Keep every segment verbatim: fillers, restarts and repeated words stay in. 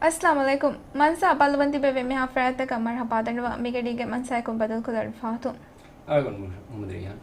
އައްސަލާމު ޢަލައިކުމް. މަންސާ ބައްލަވަން ތިބެވި މިހާ ފަރާތްތަކަށް މަރުޙަބާ ދަންނަވަން. މިގަޑީގެ މަންސާއަކުން ބަދަލުކޮށްލާން ފާތު. އަޅުގަނޑު މުޙައްމަދު ރައިހާން.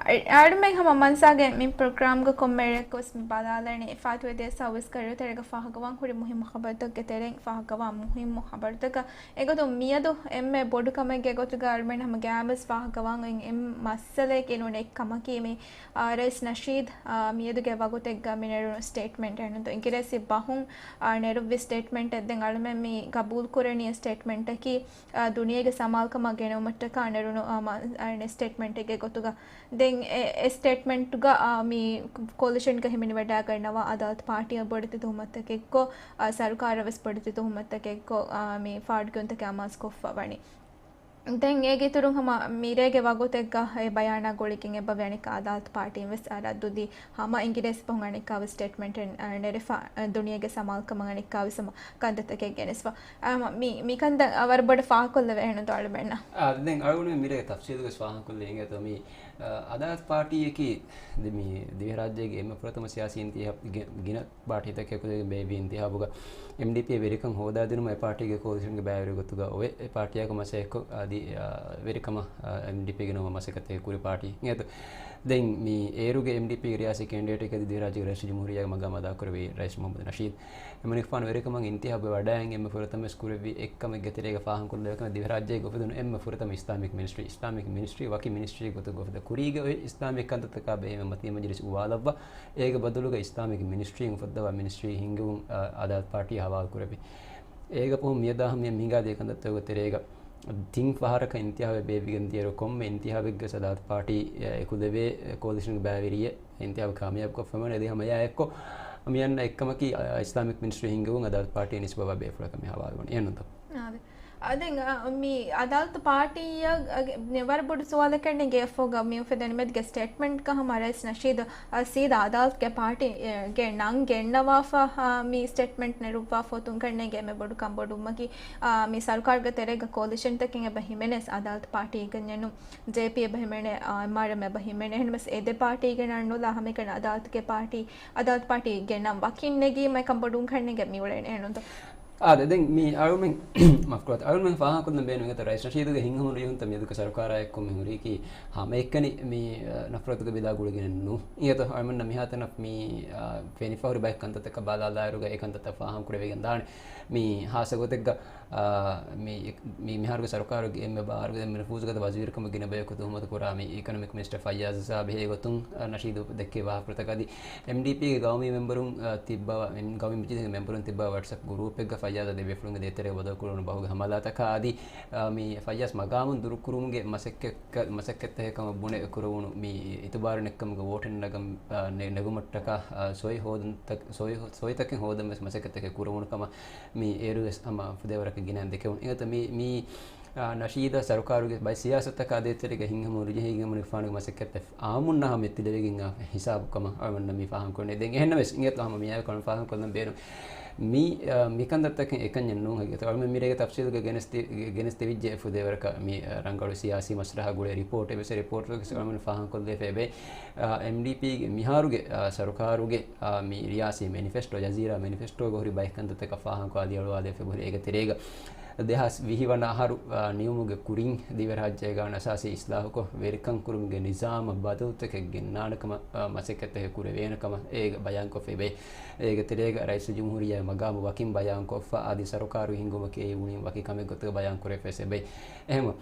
އަ-، އަޅުމެން ހަމަ މަންސާގެ މި ޕްރޮގްރާމްގަ ކޮންމެ ރެއަކަށް ވެސް މި ބަލާލަނީ ފާތުވެ ދިޔަ ސައުވީސް ކަރައިގެ ތެރޭގަ ފާހަގަވާން ހުރި މުހިއްމު ޚަބަރުތަކުގެ ތެރެއިން ފާހަގަވާ މުހިއްމު ޚަބަރުތަކަށް. އެގޮތުން މިއަދު އެންމެ ބޮޑު ކަމެއްގެ ގޮތުގަ އަޅުމެން ހަމަ ގައިމުވެސް ފާހަގަވާން އޮތް އެއް މައްސަލައެއް އިންނަ އެއް ކަމަކީ މި، އާ، ރައީސް ނަޝީދު، އާ، މިއަދުގެ ވަގުތެއްގަ މި ނެރުނު ސްޓޭޓްމަންޓް އެންނުންތޯ އިނގިރޭސި ބަހުން، އާ، ނެރުއްވި ސްޓޭޓްމަންޓެއް ދެން އަޅުމެން މި ގަބޫލު ކުރަނީ ސްޓޭޓްމަންޓަކީ، އާ، ދުނިޔޭގެ ސަމާލުކަމަށް ގެނައުމަށްޓަކާ ނެރުނު، އާ، މަ-، އާ، ސްޓޭޓްމަންޓެއްގެ ގޮތުގަ. ދެން އެ، އެ ސްޓޭޓްމަންޓުގަ، އާ، މި ކޯލިޝަންގަ ހިމެނިވަޑައިގަންނަވާ އަދާލަތު ޕާޓީއަށް ބޮޑެތި ތުހުމަތުތަކެއްކޮށް، އާ، ސަރުކާރަށް ވެސް ބޮޑެތި ތުހުމަތުތަކެއްކޮށް، އާ، މި ފާޑުކިޔުންތަކެއް އަމާޒުކޮށްފަ ވަނީ. ދެން އޭގެ އިތުރުން ހަމަ މިރޭގެ ވަގުތެއްގަ އެ ބަޔާނާ ގުޅިގެން އެބަވި އަނެއްކާ އަދާލަތު ޕާޓީން ވެސް ރައްދުދީ ހަމަ އިނގިރޭސި ބަހުން އަނެއްކާވެސް ސްޓޭޓްމަންޓެއް ނެރެފަ، ދުނިޔޭގެ ސަމާލުކަމަށް އަނެއްކާވެސް ހަމަ ކަންތައްތަކެއް ގެނެސްފަ. އާ، މި، މިކަންތައް ވަރަށް ބޮޑަށް ފާހަގަކޮށްލެވޭ އެހެންތޯ އަޅުމެންނަށް. އާ، ދެން އަޅުގަނޑު މިރޭގެ ތަފްސީލުވެސް ފާހަގަކޮށްލަން އިނގޭތޯ މި، އާ، އަދާލަތު ޕާޓީއަކީ ދެ-، މި ދިވެހިރާއްޖޭގެ އެންމެ ފުރަތަމަ ސިޔާސީ އިންތިހާބު ގި-، ގިނަ ޕާޓީތަކެއް ކުދިން ބޭއްވި އިންތިހާބުގަ އެމްޑީޕީ ވެރިކަން ހޯދާދިނުމަށް އެ ޕާޓީގެ ކޯލިޝަންގެ ބައިވެރި ގޮތުގަ އޮވެ، އެ ޕާޓީއާއެކު މަސައްކަތްކޮށް އަދި، އާ، ވެރިކަމަށް، އާ، އެމްޑީޕީގެ ނަމުން މަސައްކަތް ކުރި ޕާޓީ. އިނގޭތޯ ދެން މި އޭރުގެ އެމްޑީޕީގެ ރިޔާސީ ކެންޑިޑޭޓެއް އަދި ދިވެހިރާއްޖޭގެ ރައީސުލްޖުމްހޫރިއްޔާގެ މަގާމް އަދާކުރެއްވި ރައީސް މުހައްމަދު ނަޝީދު. އެމަނިކުފާނު ވެރިކަމަށް އިންތިހާބު ވަޑައިގެން އެންމެ ފުރަތަމަ ވެސް ކުރެއްވި އެއްކަމެއްގެ ތެރޭގަ ފާހަގަކޮށްލެވޭ ކަމެއް ދިވެހިރާއްޖޭގަ އުފެދުނު އެންމެ ފުރަތަމަ އިސްލާމިކް މިނިސްޓްރީ، އިސްލާމިކް މިނިސްޓްރީ ވަކި މިނިސްޓްރީއެއް ގޮތުގަ އުފެދޭ. ކުރީގަ އޮތް އިސްލާމިކް ކަންތައްތަކާ ބެހޭ މަތިވެރި މަޖިލިސް އުވާލައްވާ، އޭގެ ބަދަލުގަ އިސްލާމިކް މިނިސްޓްރީން އުފައްދަވާ މިނިސްޓްރީ ހިންގެވުން، އާ، އަދާލަތު ޕާޓީ ހަވާލު ކުރެއްވި. އޭގަ ފަހުން މިއަދާ ހަމަ މި ހިނގާދިޔަ ކަންތައްތަކުގެ ތެރޭގަ ތިން ފަހަރަކަށް އިންތިހާބެއް ބޭއްވިގެން ދިޔަ އިރު ކޮންމެ އިންތިހާބެއްގަ އަދާލަތު ޕާޓީ އެކުލެވޭ ކޯލިޝަންގެ ބައިވެރިއެއް އިންތިހާބު ކާމިޔާބުކޮށްފަ ވަނީ. އަދި ހަމަ އެއާއެއްކޮށް މިއަންނަ އެއްކަމަކީ، އާ، އިސްލާމިކް މިނިސްޓްރީ ހިންގެވުން އަދާލަތު ޕާޓީ ނިސްބަތްވާ ބޭފުޅަކަށް މި ހަވާލުވަނީ. އެހެންނޫންތޯ؟ އާ، ދެ-، އާ، ދެން، އާ، މި އަދާލަތު ޕާޓީއަށް، އާ، ވަރަށް ބޮޑު ސުވާލަކަށް ނެގޭ އެފްއޯގަ މި އުފެދެނީ މެދުގެ ސްޓޭޓްމަންޓްގަ ހަމަ ރައީސް ނަޝީދު، އާ، ސީދާ އަދާލަތުގެ ޕާޓީ، އެ، ގެ ނަން ގެންނަވާފަ، އާ، މި ސްޓޭޓްމަންޓް ނެރުއްވާފަ އޮތުން ކަންނޭނގެ އެންމެ ބޮޑު ކަންބޮޑުވުމަކީ، އާ، މި ސަރުކާރުގެ ތެރޭގަ ކޯލިޝަންތަކެއް އެބަ ހިމެނޭސް އަދާލަތު ޕާޓީގެ ނެނު ޖޭޕީ އެބަ ހިމެނޭ، އާ، އެމްއާރްއެމް އެބަ ހިމެނޭ. އެހެންވެސް އެ ދެ ޕާޓީގެ ނަން ނުލާ ހަމައެކަނި އަދާލަތުގެ ޕާޓީ، އަދާލަތު ޕާޓީގެ ނަން ވަކިން ނެގީމަ ކަންބޮޑުވުން ކަންނޭނގެ މި އުޅެނީ އެހެންނޫންތޯ؟ އާދެ، ދެން މި އަޅުމެން، މާފްކުރާތި، އަޅުމެން ފާހަގަކޮށްލަން ބޭނުން އިނގޭތޯ ރައީސް ނަޝީދުގެ ހިތްހަމަނުޖެހުންތައް މިއަދުގެ ސަރުކާރާއެކު މި ހުރީކީ ހަމައެކަނި މި، އަ، ނަފްރަތުގެ ބިލާ ގުޅިގެނެއް ނޫން. އިނގޭތޯ އަޅުމެންނަށް މިހާތަނަށް މި، އަ، ފެނިފަހުރި ބައެއް ކަންތައްތަކަށް ބަލާލާއިރުގަ އެ ކަންތައްތައް ފާހަގަކުރެވިގެން ދާނެ. މި ހާއްސަ ގޮތެއްގަ، އާ، މި، މި މިހާރުގެ ސަރުކާރުގެ އެންމެ ބާރުގެ އެންމެ ނުފޫޒުގަދަ ވަޒީރުކަމަށް ގިނަ ބަޔަކު ތުހުމަތު ކުރާ މި އިކޮނޮމިކް މިނިސްޓަރ ފައްޔާޒް ސާބް ބެހޭ ގޮތުން، އަ، ނަޝީދު ދެއްކި ވާހަކަފުޅުތަކަށް އަދި އެމްޑީޕީގެ ގައުމީ މެމްބަރުން، އަ، ތިއްބާ، ގައުމީ މަޖިލީހުގެ މެމްބަރުން ތިއްބާ ވަޓްސްއެޕް ގްރޫޕެއްގަ ފައްޔާޒާ ދެ ބޭފުޅުންގެ ދޭތެރޭގަ ބަދަލުކުރެވުނު ބަހުގެ ހަމަލާތަކާ އަދި، އަ، މި ފައްޔާޒް މަގާމުން ދުރުކުރުމުގެ މަސައްކަތް، މަސައްކަތްތަކެއް ކަމަށް ބުނެ ކުރެވުނު މި އިތުބާރު ނެތްކަމުގެ ވޯޓެއް ނަގަން، އަ، ނެ-، ނެގުމަށްޓަކާ، އަ، ސޮއި ހޯދުންތައް-، ސޮއި ހޯ-، ސޮއިތަކެއް ހޯދަން ވެސް މަސައްކަތްތަކެއް ކުރެވުނު ކަމަށް މި އޭރުވެސް ހަމަ ފުދޭވަރަކަށް ގިނައިން ދެކެވުނު. އެގޮތަށް މި، މި، އާ، ނަޝީދަށް ސަރުކާރުގެ ބައެއް ސިޔާސަތުތަކާ ދޭތެރޭގަ ހިތްހަމަނުޖެހިގެން އަމިއްލަ ފާނުގެ މަސައްކަތްތައް އާއްމުންނާ ހަމަ އެތިލެވިގެން އާ ހިސާބު ކަމަށް އަޅުގަނޑަށް މި ފާހަގަކުރަނީ. ދެން އެހެންނަމަވެސް އިނގޭތޯ ހަމަ މިއާއެކު ފާހަގަކޮށްލަން ބޭނުން. މި، އާ، މިކަންތައްތަކެއް އެކަންޏެއް ނޫން ހަގީގަތަށް. އަޅުގަނޑު މިރޭގެ ތަފްސީލުގަ ގެނެސް ތި-، ގެ-، ގެނެސް ތިވިއްޖެ ފުދޭވަރަކަށް މި، އާ، ރަނގަޅު ސިޔާސީ މަސްރަހަ ގުޅޭ ރިޕޯޓެއް ވެސް ރިޕޯޓަކަށް އަޅުގަނޑު ފާހަގަކޮށްލަފައި ބޭ. އާ، އެމްޑީޕީގެ މިހާރުގެ، އާ، ސަރުކާރުގެ، އާ، މި ރިޔާސީ މެނިފެސްޓޯ، ޖަޒީރާ މެނިފެސްޓޯގަ ހުރި ބައެއް ކަންތައްތަކަށް ފާހަގަކޮށް އަދި އަޅުވާލެވިފައި ހުރި އޭގެ ތެރޭގަ ދެހާސް ވިހި ވަނަ އަހަރު، އާ، ނިމުމުގެ ކުރިން ދިވެހިރާއްޖޭގަ އަންނަ އަސާސީ އިސްލާހުކޮށް، ވެރިކަން ކުރުމުގެ ނިޒާމަށް ބަދަލުތަކެއް ގެންނާނެ ކަމަށް، އާ، މަސައްކަތްތަކެއް ކުރެވޭނެ ކަމަށް އޭގަ ބަޔާންކޮށްފައި ބޭ. އޭގެ ތެރޭގަ ރައީސުލްޖުމްހޫރިއްޔާ މަގާމު ވަކިން ބަޔާންކޮށްފަ އަދި ސަރުކާރު ހިންގުމަކީ އެއީ ވުނީ ވަކި ކަމެއް ގޮތުގަ ބަޔާން ކުރެވިފައި ބޭ. އެހެންވެ،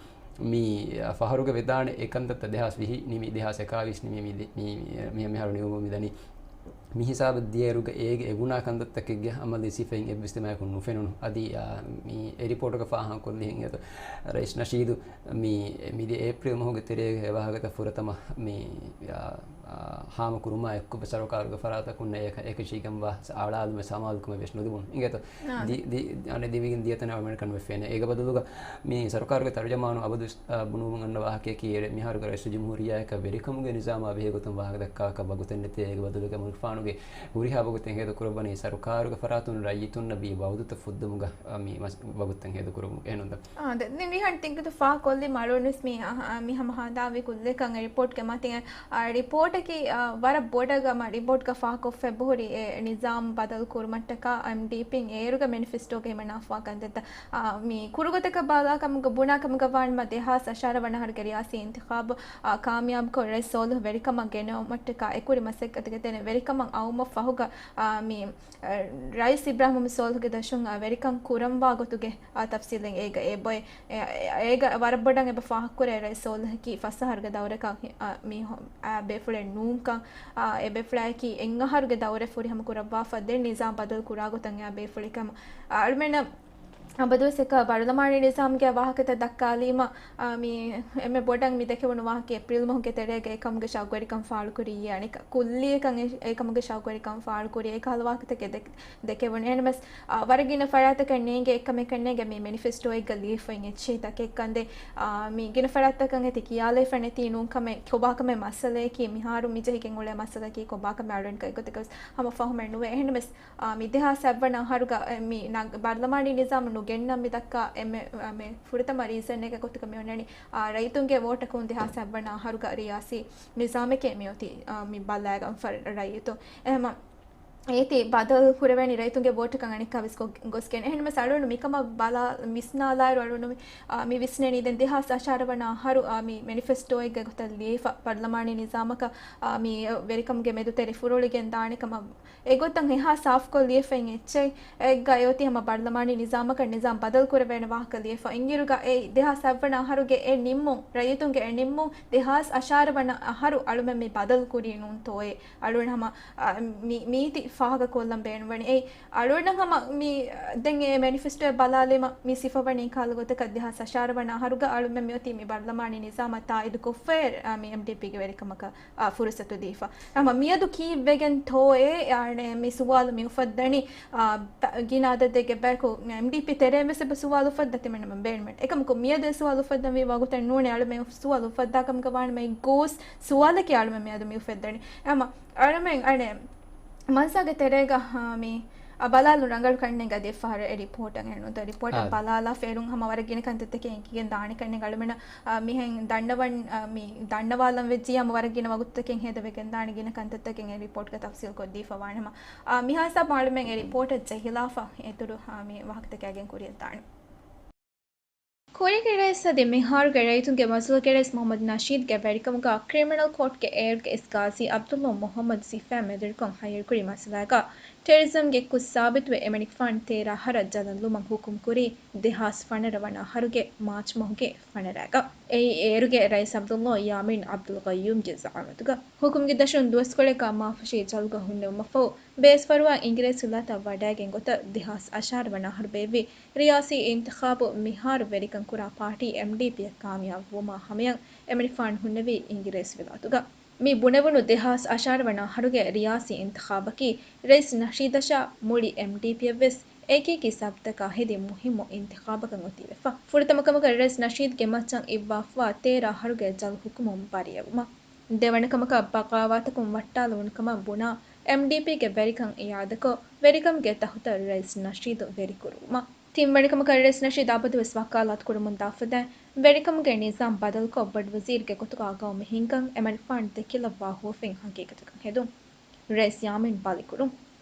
މި ފަހަރުގަ ވެދާނެ އެ ކަންތައްތައް ދެހާސް ވިހި ނިމި، ދެހާސް އެކާވީސް ނިމި، މި، މި، މި، މި، މިހާރު ނިމުމުން މިދަނީ. މި ހިސާބަށް ދިޔައިރުގަ އޭގެ އެބުނާ ކަންތައްތަކެއްގެ އަމަލީ ސިފައިން އެއްވެސް ތިމާޔަކުން ނުފެނުނު. އަދި، އާ، މި އެ ރިޕޯޓުގަ ފާހަގަކޮށްލި ހިނގޭތޯ ރައީސް ނަޝީދު މި މިދިޔަ އޭޕްރީލް މަހުގެ ތެރޭގަ އެ ވާހަކަތައް ފުރަތަމަ މި، އާ، އާ، ހާމަކުރުމާ އެއްކޮށް ސަރުކާރުގެ ފަރާތަކުންނަށް އެކަށީގެންވާ އަޅާލުމެއް ސަމާލުކަމެއް ވެސް ނުލިބުނު. އިނގޭތޯ؟ ދި-، ދި-، އަނެއް ދިވިގެން ދިޔަ ތަނެއް އަޅުގަނޑަކަށް ނުފެނޭ. އޭގެ ބަދަލުގަ މި ސަރުކާރުގެ ތަރުޖަމާނު އަބަދު، އާ، ބުނުމުން އަންނަ ވާހަކަޔަކީ އެ މިހާރުގެ ރައީސުލްޖުމްހޫރިއްޔާއަކަށް ވެރިކަމުގެ ނިޒާމާ ބެހޭގޮތުން ވާހަކަ ދައްކާކަށް ވަގުތެއް ނެތޭ. އޭގެ ބަދަލުގަ އަމިއްލަފާނު ގެ ހުރިހާ ވަގުތެއް ހޭދަކުރައްވަނީ ސަރުކާރުގެ ފަރާތުން ރައްޔިތުންނަށް ވީ ވައުދުތައް ފުއްދުމުގަ، އ، މި މަސް-، ވަގުތުތައް ހޭދަކުރުމުގެ އެހެންނުންތަ؟ އާ، ދެ-، ދެން ރީހާން ތިން ގޮތަށް ފާހަގަކޮށްލީމަ އަޅުގަނޑުވެސް މި، އަ، އަ، މި ހަމަ ހަދާވި ކުއްލިއަކަށް އެ ރިޕޯޓްގެ މަތިން، އަ، ރިޕޯޓަކީ، އަ، ވަރަށް ބޮޑަށް ގަމަ ރިޕޯޓްގަ ފާހަގަކޮށްފައި ބޮހުރި އެ ނިޒާމް ބަދަލު ކުރުމަށްޓަކާ އެމްޑީޕީން އޭރުގެ މެނިފެސްޓޯގައި ހިމަނާފާ ކަންތައްތައް، އަ، މި ކުރުގޮތަކަށް ބަލާކަމުގަ ބުނާކަމުގަ ވާނަމަ ދެހާސް އަށާރަ ވަނަ އަހަރުގެ ރިޔާސީ އިންތިޚާބު، އަ، ކާމިޔާބުކޮށް ރައީސް ސޯލިހު ވެރިކަމަށް ގެނައުމަށްޓަކާ އެކުރި މަސައްކަތުގެ ދެނެ ވެރިކަމަށް އައުމަށް ފަހުގަ، އާ، މި، އަ، ރައީސް އިބްރާހިމް ސޯލިހުގެ ދަށުން، އާ، ވެރިކަން ކުރަންވާ ގޮތުގެ، އާ، ތަފްސީލެއް އޭގަ އެބޮތް. އެ، އެ، އޭގަ ވަރަށް ބޮޑަށް އެބަ ފާހަގަކުރޭ ރައީސް ސޯލިހަކީ ފަސް އަހަރުގެ ދައުރަކަށް، އާ، މި ހޮ-، އާ، ބޭފުޅެއް ނޫންކަން، އާ، އެ ބޭފުޅާއެކީ އެއް އަހަރުގެ ދައުރެއް ފުރިހަމަ ކުރައްވާފަ ދެން ނިޒާމް ބަދަލު ކުރާ ގޮތަށް އެއާ ބޭފުޅެއް ކަމަށް، އާ، އަޅުމެންނަށް އަބަދުވެސް އެކަ ބަރުލަމާނީ ނިޒާމްގެ ވާހަކަތައް ދައްކާލީމަ، އާ، މި އެންމެ ބޮޑަށް މި ދެކެވުނު ވާހަކަ އޭޕްރީލް މަހުގެ ތެރޭގަ އެކަމުގެ ޝައުގުވެރިކަން ފާޅުކުރިއްޔާ އަނެކަ ކުއްލިއަކަށް އެ-، އެކަމުގެ ޝައުގުވެރިކަން ފާޅުކުރި އެކަހަލަ ވާހަކަތަކެއް ދެ-، ދެކެވުނު. އެހެންނަމަސް، އާ، ވަރަށް ގިނަ ފަރާތަކަށް ނޭނގެ އެކަމެކަށް ނޭނގެ މި މެނިފެސްޓޯއެއްގަ ލިޔެފައި އެއްޗެހި ތަކެއް ކަންދޭ، އާ، މި ގިނަ ފަރާތަކަށް އެތި ކިޔާލައިފަ ނެތީ ނޫންކަމެއް ކޮބާކަމެއް މައްސަލައަކީ މިހާރު މި ޖެހިގެން އުޅޭ މައްސަލައަކީ ކޮބާކަމެއް އަޅުގަނޑު ގޮތަކަށް ހަމަ ފަހުމެއް ނުވޭ. އެހެންނަމަސް އާ، މި ދެހާސް ސައްވަނަ އަހަރުގަ، އެ، މި ނަގ-، ބަރުލަމާނީ ނިޒާމު ނުގެންނަން މި ދައްކާ އެންމެ، އާ، މި ފުރަތަމަ ރީޒަންއެއްގެ ގޮތުގަ މި އޮންނަނީ، އާ، ރައްޔިތުންގެ ވޯޓަކުން ދެހާސް ސައްވަނަ އަހަރުގަ ރިޔާސީ ނިޒާމެކޭ މިއޮތީ، އާ، މި ބަލާގަންފަ ރައްޔިތުން. އެހެމަ އޭތި ބަދަލު ކުރެވޭނީ ރައްޔިތުންގެ ވޯޓަކަށް އަނެއްކާ ވެސް ގޮ-، ގޮސްގެން. އެހެންނަމަސް އަޅުގަނޑު މިކަމަށް ބަލާ ވިސްނާލާއިރު އަޅުގަނޑު މި، އާ، މި ވިސްނެނީ ދެން ދެހާސް އަށާރަ ވަނަ އަހަރު، އާ، މި މެނިފެސްޓޯއެއްގެ ގޮތަށް ލިޔެފަ ބަރުލަމާނީ ނިޒާމަކަށް، އާ، މި ވެރިކަމުގެ މެދުތެރެ ފުރޮޅިގެން ދާނެ ކަމަށް އެގޮތަށް އެހާ ސާފްކޮށް ލިޔެފައި އެއްޗެއް އެއްގަ އެއޮތީ ހަމަ ބަރުލަމާނީ ނިޒާމަކަށް ނިޒާމް ބަދަލު ކުރެވޭނެ ވާހަކަ ލިޔެފަ. އިންއިރުގަ އެ ދެހާސް ސައްވަނަ އަހަރުގެ އެ ނިންމުން، ރައްޔިތުންގެ އެ ނިންމުން ދެހާސް އަށާރަ ވަނަ އަހަރު އަޅުމެން މި ބަދަލު ކުރީ ނޫންތޯއޭ؟ އަޅުގަނޑު ހަމަ، އަ، މި، މީތި ފާހަގަ ކޮށްލަން ބޭނުންވަނީ. އެއީ އަޅުގަނޑަށް ހަމަ މި، ދެން އެ މެނިފެސްޓޯއެއް ބަލާލީމަ މި ސިފަވަނީ ކާލަ ގޮތަކަށް ދެހާސް އަށާރަ ވަނަ އަހަރުގަ އަޅުމެން މިއޮތީ މި ބަރުލަމާނީ ނިޒާމަށް ތާއީދު ކޮށްފައި، އަ، މި އެމްޑީޕީގެ ވެރިކަމަކަށް އާ، ފުރުސަތު ދީފަ. ހަމަ މިއަދު ކީއްވެގެންތޯއޭ؟ އާނެ، މި ސުވާލު މި އުފައްދަނީ، އާ، ތަ-، ގިނަ އަދަދެއްގެ ބަޔަކު އެމްޑީޕީ ތެރޭން ވެސް އެބަ ސުވާލު އުފައްދާ ތިމަންނަމެން ބޭނުމެއް. އެކަމަކު މިއަދު އެ ސުވާލު އުފައްދަންވީ ވަގުތެއް ނޫނޭ. އަޅުމެން ސުވާލު އުފައްދާ ކަމުގަ ވާނަމަ އެ ގޯސް ސުވާލަކީ އަޅުމެން މިއަދު މި އުފެއްދަނީ. ހަމަ އަޅުމެން އަނެ މަންސާގެ ތެރޭގަ، އާ، މި އަ، ބަލާލުން ރަނގަޅު ކަންނޭނގެ އަދި އެއްފަހަރު އެ ރިޕޯޓަށް އެންނުންތޯ؟ ރިޕޯޓަށް އާ. ބަލާލާ ފެރުން ހަމަ ވަރަށް ގިނަ ކަންތައްތަކެއް އެނގިގެން ދާނެ ކަންނޭނގެ އަޅުމެންނަށް، އާ، މިހެން ދަންނަވަން، އާ، މި ދަންނަވާލަން ވެއްޖިއްޔާ ހަމަ ވަރަށް ގިނަ ވަގުތުތަކެއް ހޭދަވެގެން ދާނެ ގިނަ ކަންތައްތަކެއް އެ ރިޕޯޓްގަ ތަފްސީލް ކޮށްދީފަ ވާނަމަ، އާ، މިހާ ހިސާބަށް އަޅުމެން އެ ރިޕޯޓަށް ޖެހިލާފަ އިތުރު، އާ، މި ވާހަކަތަކެއް އަގެން ކުރިއަށް ދާނެ. ކުރީގެ ރައީސް އަދި މިހާރުގެ ރައްޔިތުންގެ މަޖިލީހުގެ ރައީސް މުހައްމަދު ނަޝީދުގެ ވެރިކަމުގަ ކްރިމިނަލް ކޯޓްގެ އޭރުގެ އިސް ގާޒީ އަބްދުﷲ މުހައްމަދު ސިފައިން މެދުވެރިކޮށް ހައްޔަރުކުރި މައްސަލާގަ ޓެރަރިޒަމްގެ ކުށް ސާބިތުވެ، އެމަނިކުފާނު ތޭރަ އަހަރަށް ޖަލަށްލުމަށް ހުކުމް ކުރީ ދެހާސް ފަނަރަ ވަނަ އަހަރުގެ މާޗް މަހުގެ ފަނަރައިގަ. އެއީ އޭރުގެ ރައީސް އަބްދުﷲ ޔާމީން އަބްދުލް ޤައްޔޫމްގެ ޒަޢާމަތުގަ. ހުކުމްގެ ދަށުން ދުވަސްކޮޅެއްގަ މާފުށީ ޖަލުގަ ހުންނެވުމަށްފަހު، ބޭސްފަރުވާ އިނގިރޭސި ވިލާތަށް ވަޑައިގެން ގޮތަށް ދެހާސް އަށާރަ ވަނަ އަހަރު ބޭއްވި ރިޔާސީ އިންތިޚާބު މިހާރު ވެރިކަން ކުރާ ޕާޓީ އެމްޑީޕީއަށް ކާމިޔާބު ވުމާ ހަމަޔަށް އެމަނިކުފާނު ހުންނެވީ އިނގިރޭސި ވިލާތުގަ. މި ބުނެވުނު ދެހާސް އަށާރަ ވަނަ އަހަރުގެ ރިޔާސީ އިންތިޚާބަކީ ރައީސް ނަޝީދަށާ މުޅި އެމްޑީޕީއަށް ވެސް އެކިއެކި ސަބަބުތަކާ ހެދި މުހިއްމު އިންތިޚާބަކަށް އޮތީވެފަ. ފުރަތަމަ ކަމަކަށް ރައީސް ނަޝީދްގެ މައްޗަށް އިއްވާފަވާ ތޭރަ އަހަރުގެ ޖަލު ހުކުމުން ބަރީއަވުމަށް. ދެވަނަ ކަމަކަށް ބަޣާވާތަކުން ވައްޓާލެވުނު ކަމަށް ބުނާ އެމްޑީޕީގެ ވެރިކަން އިއާދަކޮށް، ވެރިކަމުގެ ތަހުތައް ރައީސް ނަޝީދު ވެރިކުރުވުމަށް. ތިންވަނަ ކަމަކަށް ރައީސް ނަޝީދު އަބަދުވެސް ވަކާލާތު ކުރަމުން ދާ ފަދައިން، ވެރިކަމުގެ ނިޒާމް ބަދަލުކޮށް، ބޮޑުވަޒީރުގެ ގޮތުގަ ގައުމީ ހިންގަން އެމަނިކުފާނު ދެކިލައްވާ ހުވަފެން ހަގީގަތަކަށް ހެދުން. ރައީސް ޔާމީން ބަލިކުރުން.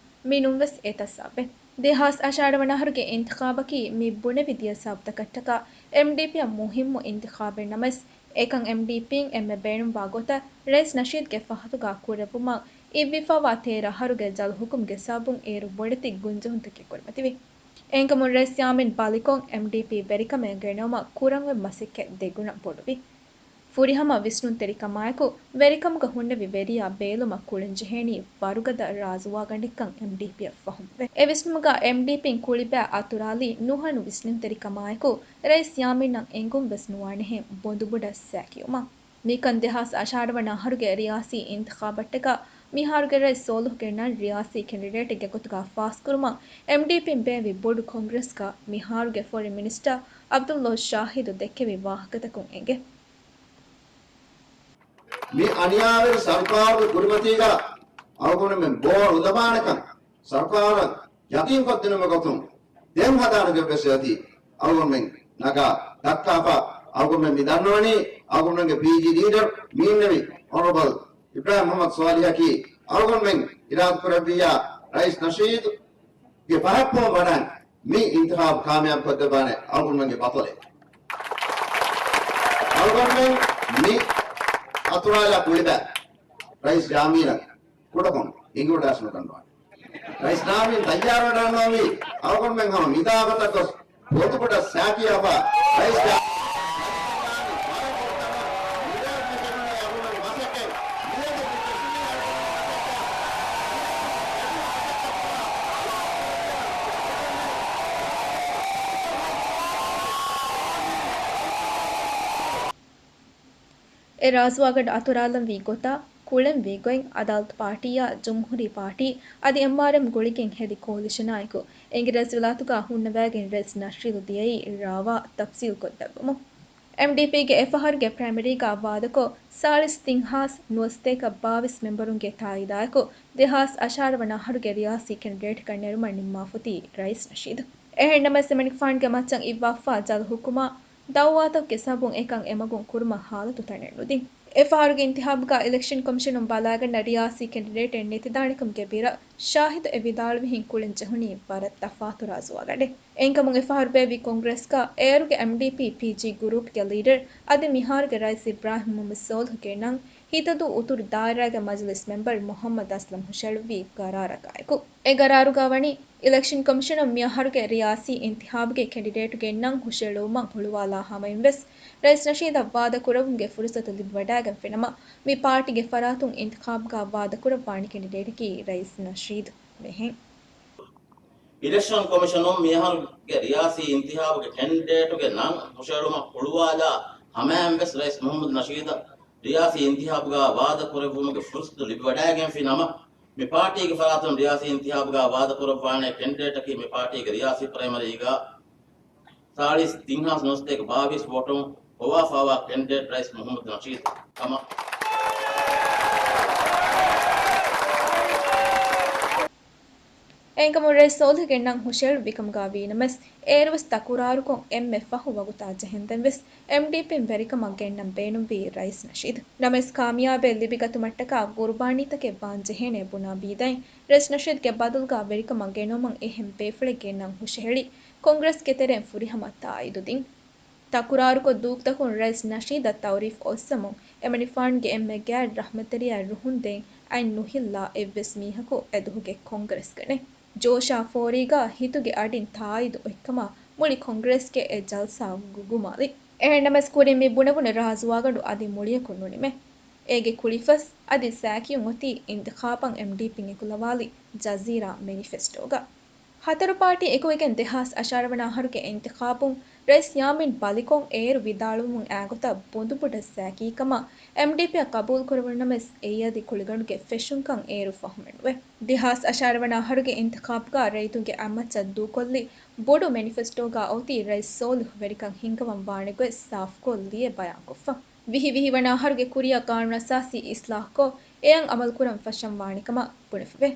މި ނޫންވެސް އެތައް ސަބަބެއް. ދެހާސް އަށާރަ ވަނަ އަހަރުގެ އިންތިޚާބަކީ މި ބުނެވި ދިޔަ ސަބަބުތަކަށްޓަކާ އެމްޑީޕީއަށް މުހިއްމު އިންތިޚާބެއް ނަމަވެސް، އެކަން އެމްޑީޕީން އެންމެ ބޭނުންވާ ގޮތަށް ރައީސް ނަޝީދްގެ ފަހަތުގަ ކުރެއްވުމަށް އިއްވިފަވާ ތޭރަ އަހަރުގެ ޖަލު ހުކުމްގެ ސަބަބުން އޭރު ބޮޑެތި ގުންޖެހުންތަކެއް ކުރިމަތިވި. އެހެންކަމުން ރައީސް ޔާމީން ބަލިކޮށް، އެމްޑީޕީ ވެރިކަމެއް ގެނައުމަށް ކުރަންވި މަސައްކަތް ދެގުނަ ބޮޑުވި. ފުރިހަމަ ވިސްނުންތެރިކަމާއެކު، ވެރިކަމުގަ ހުންނެވި ވެރިޔާ ބޭލުމަށް ކުޅެންޖެހޭނީ ވަރުގަދަ ރާޖުވާގަނޑެއްކަން އެމްޑީޕީއަށް ފަހުމެވެ. އެ ވިސްނުމުގަ އެމްޑީޕީން ކުޅިބައި އަތުރާލީ ނުހަނު ވިސްނުންތެރިކަމާއެކު، ރައީސް ޔާމީނަށް އެނގުން ވެސް ނުވާނެހެން ބޮނދުބުޑަށް ސައިކިޔުމަށް. މިކަން ދެހާސް އަށާރަ ވަނަ އަހަރުގެ ރިޔާސީ އިންތިޚާބަށްޓަކާ މިހާރުގެ ރައީސް ސޯލިހުގެ ނަން ރިޔާސީ ކެންޑިޑޭޓެއްގެ ގޮތުގަ ފާސްކުރުމަށް އެމްޑީޕީން ބޭއްވި ބޮޑު ކޮންގްރެސްގަ މިހާރުގެ ފޮރިން މިނިސްޓަރ އަބްދުﷲ ޝާހިދު ދެއްކެވި ވާހަކަތަކުން އެނގޭ. މި އަނިޔާވެރި ސަރުކާރުގެ ކުރިމަތީގަ އަޅުގަނޑުމެން ބޯ ނުލަބާނެކަން ސަރުކާރަށް ޔަޤީންކޮށްދިނުމުގެ ގޮތުން ދެން ހަދާނެ ގޮތްވެސް އެއޮތީ އަޅުގަނޑުމެން ނަގާ ދައްކާފަ. އަޅުގަނޑުމެން މި ދަންނަވަނީ އަޅުގަނޑުމެންގެ ޕީޖީ ލީޑަރ މި އިންނެވި އޮނަރަބަލް އިބްރާހިމް މުޙައްމަދު ޞާލިޙަކީ އަޅުގަނޑުމެން އިރާދަކުރެއްވިއްޔާ ރައީސް ނަޝީދުގެ ފަހަތްޕުޅުން ވަޑައިން މި އިންތިޚާބު ކާމިޔާބު ކޮށްދެއްވާނެ އަޅުގަނޑުމެންގެ ބަޠަލެއް. އަޅުގަނޑުމެން މި އަތުރާލާ ކުޅިބާ ރައީސް ޔާމީނަށް ކުޑަކޮށް އިނގިވަޑާށި ނުގަންނަވާނެ. ރައީސް ޔާމީން ތައްޔާރުވެރިވެ އަންނަވަނީ އަޅުގަނޑުމެން ހަމަ މިތާގަތަށް ގޮސް ބޮޑުބޮޑަށް ސާކިޔާފަ ރައީސް ޔާމީން އެ ރާސްވާގަނޑު އަތުރާލަންވީ ގޮތާ، ކުޅެންވީ ގޮތް، އަދާލަތު ޕާޓީއާ، ޖުމްހޫރީ ޕާޓީ، އަދި އެމްއާރްއެމް ގުޅިގެން ހެދި ކޯލިޝަނާއެކު، އެނގިރޭސިވިލާތުގަ ހުންނަވައިގެން ރައީސް ނަޝީދު ދިޔައީ ރާވާ ތަފްސީލް ކޮށްދެއްވުމުން. އެމްޑީޕީގެ އެފަހަރުގެ ޕްރައިމަރީގަ ވާދަކޮށް، ސާޅީސް ތިން ހާސް ނުވަސަތޭކަ ބާވީސް މެމްބަރުންގެ ތާއީދާއެކު، ދެހާސް އަށާރަ ވަނަ އަހަރުގެ ރިޔާސީ ކެންޑިޑޭޓްކަން ނެރުމަށް ނިންމާފަތީ ރައީސް ނަޝީދު. އެހެންނަމަވެސް، އެމަނިކުފާނުގެ މައްޗަށް އިއްވާފާ ޖަލު ހުކުމާ، ދައުވާތަކުގެ ސަބަބުން އެކަން އެމަގުން ކުރުމަށް ހާލަތު ތަނެއް ނުދިން. އެފަހަރުގެ އިންތިހާބުގަ އިލެކްޝަން ކޮމިޝަނުން ބަލާގަންނަ ރިޔާސީ ކެންޑިޑޭޓެއް ނެތިދާނެކަމުގެ ބިރަށް ޝާހިދު އެ ވިދާޅުވިހެން ކުޅެން ޖެހުނީ ވަރަށް ތަފާތު ރާސްވާގަނޑެއް. އެހެންކަމުން އެފަހަރު ބޭއްވި ކޮންގްރެސްގަ އޭރުގެ އެމްޑީޕީ ޕީޖީ ގުރޫޕްގެ ލީޑަރ އަދި މިހާރުގެ ރައީސް އިބްރާހިމް މުޙައްމަދު ޞާލިޙުގެ ނަން ހިތަދޫ އުތުރު ދާއިރާގެ މަޖިލިސް މެމްބަރު މުޙައްމަދު އަސްލަމް ހުށަހެޅުއްވި ގަރާރަކާއެކު. އެ ގަރާރުގަ ވަނީ، އިލެކްޝަން ކޮމިޝަނުން މިއަހަރުގެ ރިޔާސީ އިންތިހާބުގެ ކެންޑިޑޭޓުގެ ނަން ހުށަހެޅުވުމަށް ހުޅުވާލާ ހަމައިން ވެސް، ރައީސް ނަޝީދަށް ވާދަ ކުރެއްވުމުގެ ފުރުސަތު ލިބިވަޑައިގެންފިނަމަ، މި ޕާޓީގެ ފަރާތުން އިންތިޚާބުގަ ވާދަ ކުރައްވާނެ ކެންޑިޑޭޓަކީ ރައީސް ނަޝީދު ބެހެން. އިލެކްޝަން ކޮމިޝަނުން މިއަހަރުގެ ރިޔާސީ އިންތިހާބުގެ ކެންޑިޑޭޓުގެ ނަން ހުށަހެޅުމަށް ހުޅުވާލާ ހަމައިން ވެސް ރައީސް މުޙައްމަދު ނަޝީދަށް ރިޔާސީ އިންތިހާބުގަ ވާދަ ކުރެއްވުމުގެ ފުރުސަތު ލިބިވަޑައިގެންފި ނަމަ، މި ޕާޓީގެ ފަރާތުން ރިޔާސީ އިންތިހާބުގަ ވާދަ ކުރައްވާނެ ކެންޑިޑޭޓަކީ މި ޕާޓީގެ ރިޔާސީ ޕްރައިމަރީގަ ސާޅީސް ތިން ހާސް ނުވަސަތޭކަ ބާވީސް ވޯޓުން ހޮވާފައިވާ ކެންޑިޑޭޓް ރައީސް މުޙައްމަދު ނަޝީދު ކަމަށް. އެހެންކަމުން ރައީސް ޞާލިޙުގެ ނަން ހުށަހެޅުއްވިކަމުގަ ވީނަމަވެސް، އޭރުވެސް ތަކުރާރުކޮށް އެންމެ ފަހު ވަގުތާ ޖެހެންދެން ވެސް އެމްޑީޕީން ވެރިކަމަށް ގެންނަން ބޭނުންވީ ރައީސް ނަޝީދު. ނަމަވެސް، ކާމިޔާބެއް ލިބިގަތުމަށްޓަކާ ގުރުބާނީތަކެއް ވާން ޖެހޭނޭ ބުނާ ބީދައިން، ރައީސް ނަޝީދުގެ ބަދަލުގަ ވެރިކަމަށް ގެނައުމަށް އެހެން ބޭފުޅެއްގެ ނަން ހުށަހެޅި، ކޮންގްރެސްގެ ތެރެއިން ފުރިހަމަ ތާއީދު ދިން. ތަކުރާރުކޮށް ދޫކުތަކުން ރައީސް ނަޝީދަށް ތައުރީފް އޮއްސަމުން، އެމަނިކުފާނުގެ އެންމެ ގާތް ރަޙްމަތްތެރިޔާ ރުހުން ދޭން އަތް ނުހިއްލާ އެއްވެސް މީހަކު އެދުހުގެ ކޮންގްރެސްގަ ނެތް. ޖޯޝާ ފޯރީގަ ހިތުގެ އަޑިން ތާއީދު އޮތްކަމަށް މުޅި ކޮންގްރެސްގެ އެ ޖަލްސާ ގުގުމާލި. އެހެންނަމަވެސް، ކުރިން މި ބުނެވުނު ރާސްވާގަނޑު އަދި މުޅިއަކު ނުނިމޭ. އޭގެ ކުޅިފަސް އަދި ސާކިޔުން އޮތީ އިންތިޚާބަށް އެމްޑީޕީން އެކުލަވާލި ޖަޒީރާ މެނިފެސްޓޯގަ. ހަތަރު ޕާޓީ އެކުވެގެން ދެހާސް އަށާރަ ވަނަ އަހަރުގެ އިންތިޚާބުން ރައީސް ޔާމީން ބަލިކޮށް އޭރު ވިދާޅުވުމުން އާގޮތަށް ބޮނދުބޮޑަށް ސާކީކަމަށް އެމްޑީޕީއަށް ޤަބޫލުކުރެވުނުނަމަވެސް، އެއީ އަދި ކުޅިގަނޑުގެ ފެށުންކަން އޭރު ފަހުމެއް ނުވޭ. ދެހާސް އަށާރަ ވަނަ އަހަރުގެ އިންތިޚާބުގަ ރައްޔިތުންގެ އަތްމައްޗަށް ދޫކޮށްލި ބޮޑު މެނިފެސްޓޯގަ އޮތީ ރައީސް ސޯލިހު ވެރިކަން ހިންގަވަން ވާނެ ގޮތް ސާފުކޮށް ލިޔެ ބަޔާންކޮށްފަ. ވިހި ވިހި ވަނަ އަހަރުގެ ކުރިއަށް ޤާނޫނުއަސާސީ އިސްލާހުކޮށް، އެއަށް އަމަލުކުރަން ފަށަން ވާނެ ކަމަށް ބުނެފަވޭ.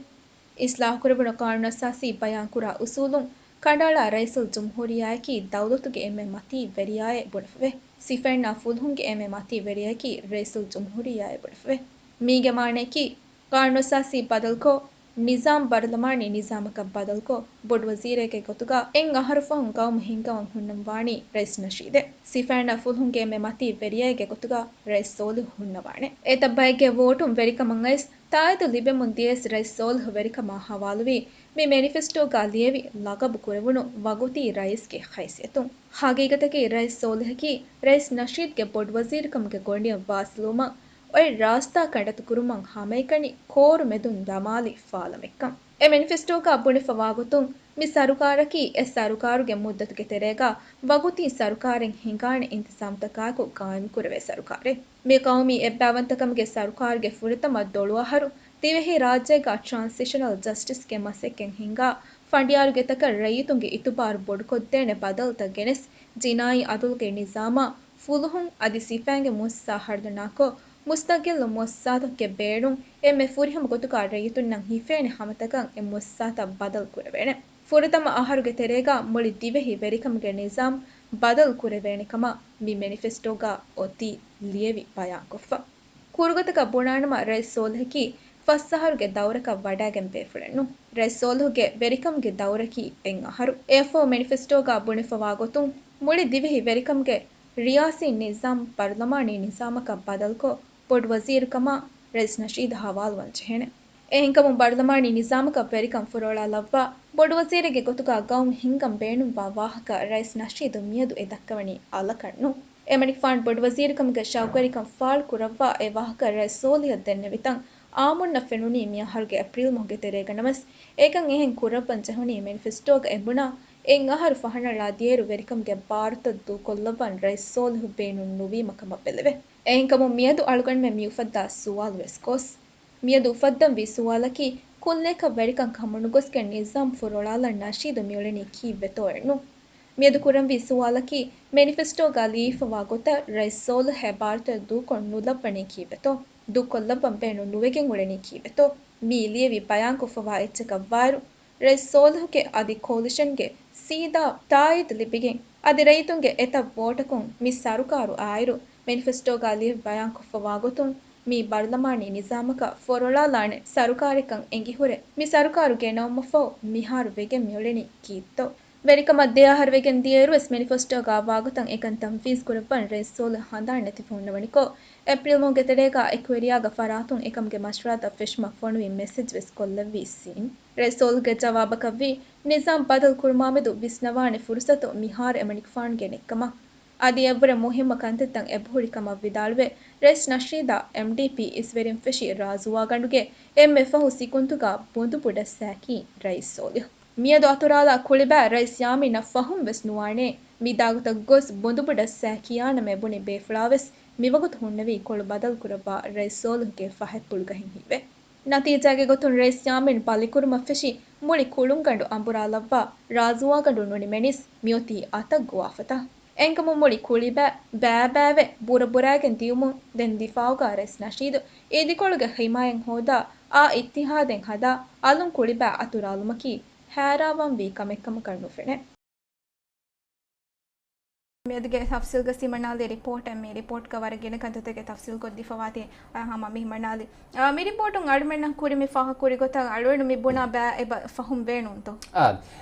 އިސްލާހުކުރެވުނު ޤާނޫނުއަސާސީ ބަޔާންކުރާ އުސޫލުން ކަނޑައަޅާ ރައީސުލްޖުމްހޫރިއްޔާއަކީ ދައުލަތުގެ އެންމެ މަތީ ވެރިޔާއޭ ބުނެފަވޭ. ސިފައިންނާ ފުލުހުންގެ އެންމެ މަތީ ވެރިޔަކީ ރައީސުލްޖުމްހޫރިއްޔާއޭ ބުނެފަވޭ. މީގެ މާނައަކީ، ޤާނޫނުއަސާސީ ބަދަލުކޮށް، ނިޒާމް ބަރުލަމާނީ ނިޒާމަކަށް ބަދަލުކޮށް، ބޮޑުވަޒީރެއްގެ ގޮތުގަ އެއް އަހަރު ފަހުން ގައުމު ހިންގަވަން ހުންނަން ވާނީ ރައީސް ނަޝީދެއް. ސިފައިންނާ ފުލުހުންގެ އެންމެ މަތީ ވެރިޔައެއްގެ ގޮތުގަ ރައީސް ސޯލިހު ހުންނަވާނެ. އެތައް ބައެއްގެ ވޯޓުން ވެރިކަމަށް އައިސް، ތާއީދު ލިބެމުން ދިޔަސް ރައީސް ސޯލިހު ވެރިކަމާ ހަވާލުވީ، މި މެނިފެސްޓޯގަ ލިޔެވި ލަގަބު ކުރެވުނު ވަގުތީ ރައީސްގެ ހައިސިއްޔަތުން. ހަގީގަތަކީ ރައީސް ސޯލިހަކީ ރައީސް ނަޝީދްގެ ބޮޑުވަޒީރުކަމުގެ ގޮނޑިއަށް ވާސިލުވުމަށް އޮތް ރާސްތާ ކަނޑަތު ކުރުމަށް ހަމައެކަނި ކޯރު މެދުން ދަމާލި ފާލަމެއްކަން. އެ މެނިފެސްޓޯގަ ބުނެފަވާގޮތުން، މި ސަރުކާރަކީ އެ ސަރުކާރުގެ މުއްދަތުގެ ތެރޭގަ ވަގުތީ ސަރުކާރެއް ހިނގާނެ އިންތިޒާމްތަކާއެކު ގާއިމްކުރެވޭ ސަރުކާރެއް. މި ޤައުމީ އެއްބައިވަންތަކަމުގެ ސަރުކާރުގެ ފުރަތަމަ ދޮޅު އަހަރު ދިވެހި ރާއްޖޭގަ ޓްރާންސިޝަނަލް ޖަސްޓިސްގެ މަސައްކަތް ހިންގާ، ފަނޑިޔާރުގެ ތަކަށް ރައްޔިތުންގެ އިތުބާރު ބޮޑުކޮށްދޭނެ ބަދަލުތައް ގެނެސް، ޖިނާއީ އަދުލުގެ ނިޒާމާ، ފުލުހުން އަދި ސިފައިންގެ މުއައްސަސާ ހަރުދަނާކޮށް، މުސްތަގިއްލު މުއައްސަސާތަކުގެ ބޭނުން އެންމެ ފުރިހަމަ ގޮތުގަ ރައްޔިތުންނަށް ހިފޭނެ ހަމަތަކަށް އެ މުއައްސަސާތައް ބަދަލު ކުރެވޭނެ. ފުރަތަމަ އަހަރުގެ ތެރޭގަ މުޅި ދިވެހި ވެރިކަމުގެ ނިޒާމް ބަދަލު ކުރެވޭނެ ކަމަށް މި މެނިފެސްޓޯގަ އޮތީ ލިޔެވި ބަޔާންކޮށްފަ. ކުރުގޮތަކަށް ބުނާނަމަ ރައީސް ސޯލިހަކީ ފަސް އަހަރުގެ ދައުރަކަށް ވަޑައިގެން ބޭފުޅެއްނު. ރައީސް ސޯލިހުގެ ވެރިކަމުގެ ދައުރަކީ އެއް އަހަރު. އެއަށްފަހު މެނިފެސްޓޯގަ ބުނެފަވާ ގޮތުން މުޅި ދިވެހި ވެރިކަމުގެ ރިޔާސީ ނިޒާމް ޕަރުލަމާނީ ނިޒާމަކަށް ބަދަލުކޮށް، ބޮޑު ވަޒީރުކަމަށް ރައީސް ނަޝީދު ހަވާލުވާން ޖެހޭނެ. އެހެންކަމުން ބަރުލަމާނީ ނިޒާމަކަށް ވެރިކަން ފުރޮޅާލައްވާ، ބޮޑު ވަޒީރެއްގެ ގޮތުގަ ގައުމު ހިންގަން ބޭނުންވާ ވާހަކަ ރައީސް ނަޝީދު މިއަދު އެ ދައްކަވަނީ އަލަކަށްނު. އެމަނިކުފާނު ބޮޑު ވަޒީރުކަމުގެ ޝައުގުވެރިކަން ފާޅު ކުރައްވާ އެ ވާހަކަ ރައީސް ސޯލިހަށް ދެންނެވިތަން، އާއްމުންނަށް ފެނުނީ މިއަހަރުގެ އޭޕްރީލް މަހުގެ ތެރޭގަ ނަމަވެސް، އެކަން އެހެން ކުރައްވަން ޖެހުނީ މެނިފެސްޓޯގަ އެ ބުނާ އެއް އަހަރު ފަހަނަޅާ ދިޔައިރު ވެރިކަމުގެ ބާރުތައް ދޫކޮށްލައްވަން ރައީސް ސޯލިހު ބޭނުން ނުވީމަ ކަމަށް ބެލެވޭ. އެހެންކަމުން މިއަދު އަޅުގަނޑުމެން މި އުފައްދާ ސުވާލު ވެސް ގޮސް. މިއަދު އުފައްދަންވީ ސުވާލަކީ، ކުއްލިއަކަށް ވެރިކަން ކަމުނުގޮސްގެން ނިޒާމް ފުރޮޅާލަން ނަޝީދު މިއުޅެނީ ކީއްވެތޯއެއްނު؟ މިއަދު ކުރަންވީ ސުވާލަކީ، މެނިފެސްޓޯގަ ލިޔެފަވާ ގޮތަށް ރައީސް ސޯލިހު އެ ބާރުތައް ދޫކޮށް ނުލައްވަނީ ކީއްވެތޯ؟ ދޫކޮށްލައްވަން ބޭނުން ނުވެގެން އުޅެނީ ކީއްވެތޯ؟ މިއީ ލިޔެވި ބަޔާންކޮށްފަވާ އެއްޗަކަށް ވާއިރު، ރައީސް ސޯލިހުގެ އަދި ކޯލިޝަންގެ ސީދާ ތާއީދު ލިބިގެން، އަދި ރައްޔިތުންގެ އެތައް ވޯޓަކުން މި ސަރުކާރު އާއިރު، މެނިފެސްޓޯގަ ލިޔެވި ބަޔާންކޮށްފަވާ ގޮތުން، މި ބަރުލަމާނީ ނިޒާމަކަށް ފުރޮޅާލާނެ ސަރުކާރެއްކަން އެނގިހުރެ، މި ސަރުކާރު ގެނައުމަށްފަހު މިހާރު ވެގެން މިއުޅެނީ ކީއްތޯ؟ ވެރިކަމަށް ދެ އަހަރު ވެގެން ދިޔައިރުވެސް މެނިފެސްޓޯގަ ވާގޮތަށް އެކަން ތަންފީޒް ކުރައްވަން ރައީސް ސޯލިހު ހަނދާން ނެތިފަ ހުންނަވަނިކޮށް، އޭޕްރީލް މަހުގެ ތެރޭގަ އެކުވެރިޔާގެ ފަރާތުން އެކަމުގެ މަޝްވަރާތައް ފެށުމަށް ފޮނުވި މެސެޖް ވެސް ކޮށްލެއްވީ ސީން. ރައީސް ސޯލިހުގެ ޖަވާބަކަށްވީ، ނިޒާމް ބަދަލު ކުރުމާމެދު ވިސްނަވާނެ ފުރުސަތު މިހާރު އެމަނިކުފާނުގެ ނެތްކަމަށް. އަދި އެއަށްވުރެ މުހިއްމު ކަންތައްތައް އެބަހުރި ކަމަށް ވިދާޅުވެ، ރައީސް ނަޝީދާ އެމްޑީޕީ އިސްވެރިން ފެށި ރާޒުވާގަނޑުގެ އެންމެ ފަހު ސިކުންތުގަ ބުނދުބުޑައްސައިކީ ރައީސް ސޯލިހު. މިއަދު އަތުރާލާ ކުޅިބައި ރައީސް ޔާމީނަށް ފަހުން ވެސް ނުވާނެ. މި ދާގޮތަށް ގޮސް ބުނދުބުޑައްސައި ކިޔާނަމޭ ބުނި ބޭފުޅާވެސް މިވަގުތު ހުންނެވީ ކޮޅު ބަދަލު ކުރައްވާ ރައީސް ސޯލިހުގެ ފަހަތްޕުޅުގަ ހިން ހިތްވެ. ނަތީޖާގެ ގޮތުން ރައީސް ޔާމީން ބަލިކުރުމަށް ފެށި މުޅި ކުޅުންގަނޑު އަނބުރާލައްވާ ރާޒުވާގަނޑު ނުނިމެނިސް މިއޮތީ އަތަށް ގޮވާފަތާ. އެހެންކަމުން މުޅި ކުޅިބައި ބައިބައިވެ ބުރަބުރައިގެން ދިޔުމުން ދެން ދިފާއުގަ ރައީސް ނަޝީދު އިދިކޮޅުގެ ހިމާޔަތް ހޯދާ އާ އިއްތިހާދެއް ހަދާ އަލުން ކުޅިބައި އަތުރާލުމަކީ ހައިރާވާންވީ ކަމެއްކަމަކަށް ނުފެނޭ. މިއަދުގެ ތަފްސީލްގަ ސިމަނާލި ރިޕޯޓެއް، މި ރިޕޯޓްގަ ވަރަށް ގިނަ ކަންތައްތަކެއް ތަފްސީލް ކޮށްދީފަވާތީ، އާ، ހަމަ މި ހިމަނާލި. އާ، މި ރިޕޯޓުން އަޅުމެންނަށް ކުރި މި ފާހަގަކުރި ގޮތަށް އަޅުގަނޑު މި ބުނާ ބައި އެބަ ފަހުން ވޭނުންތޯ؟ އާ،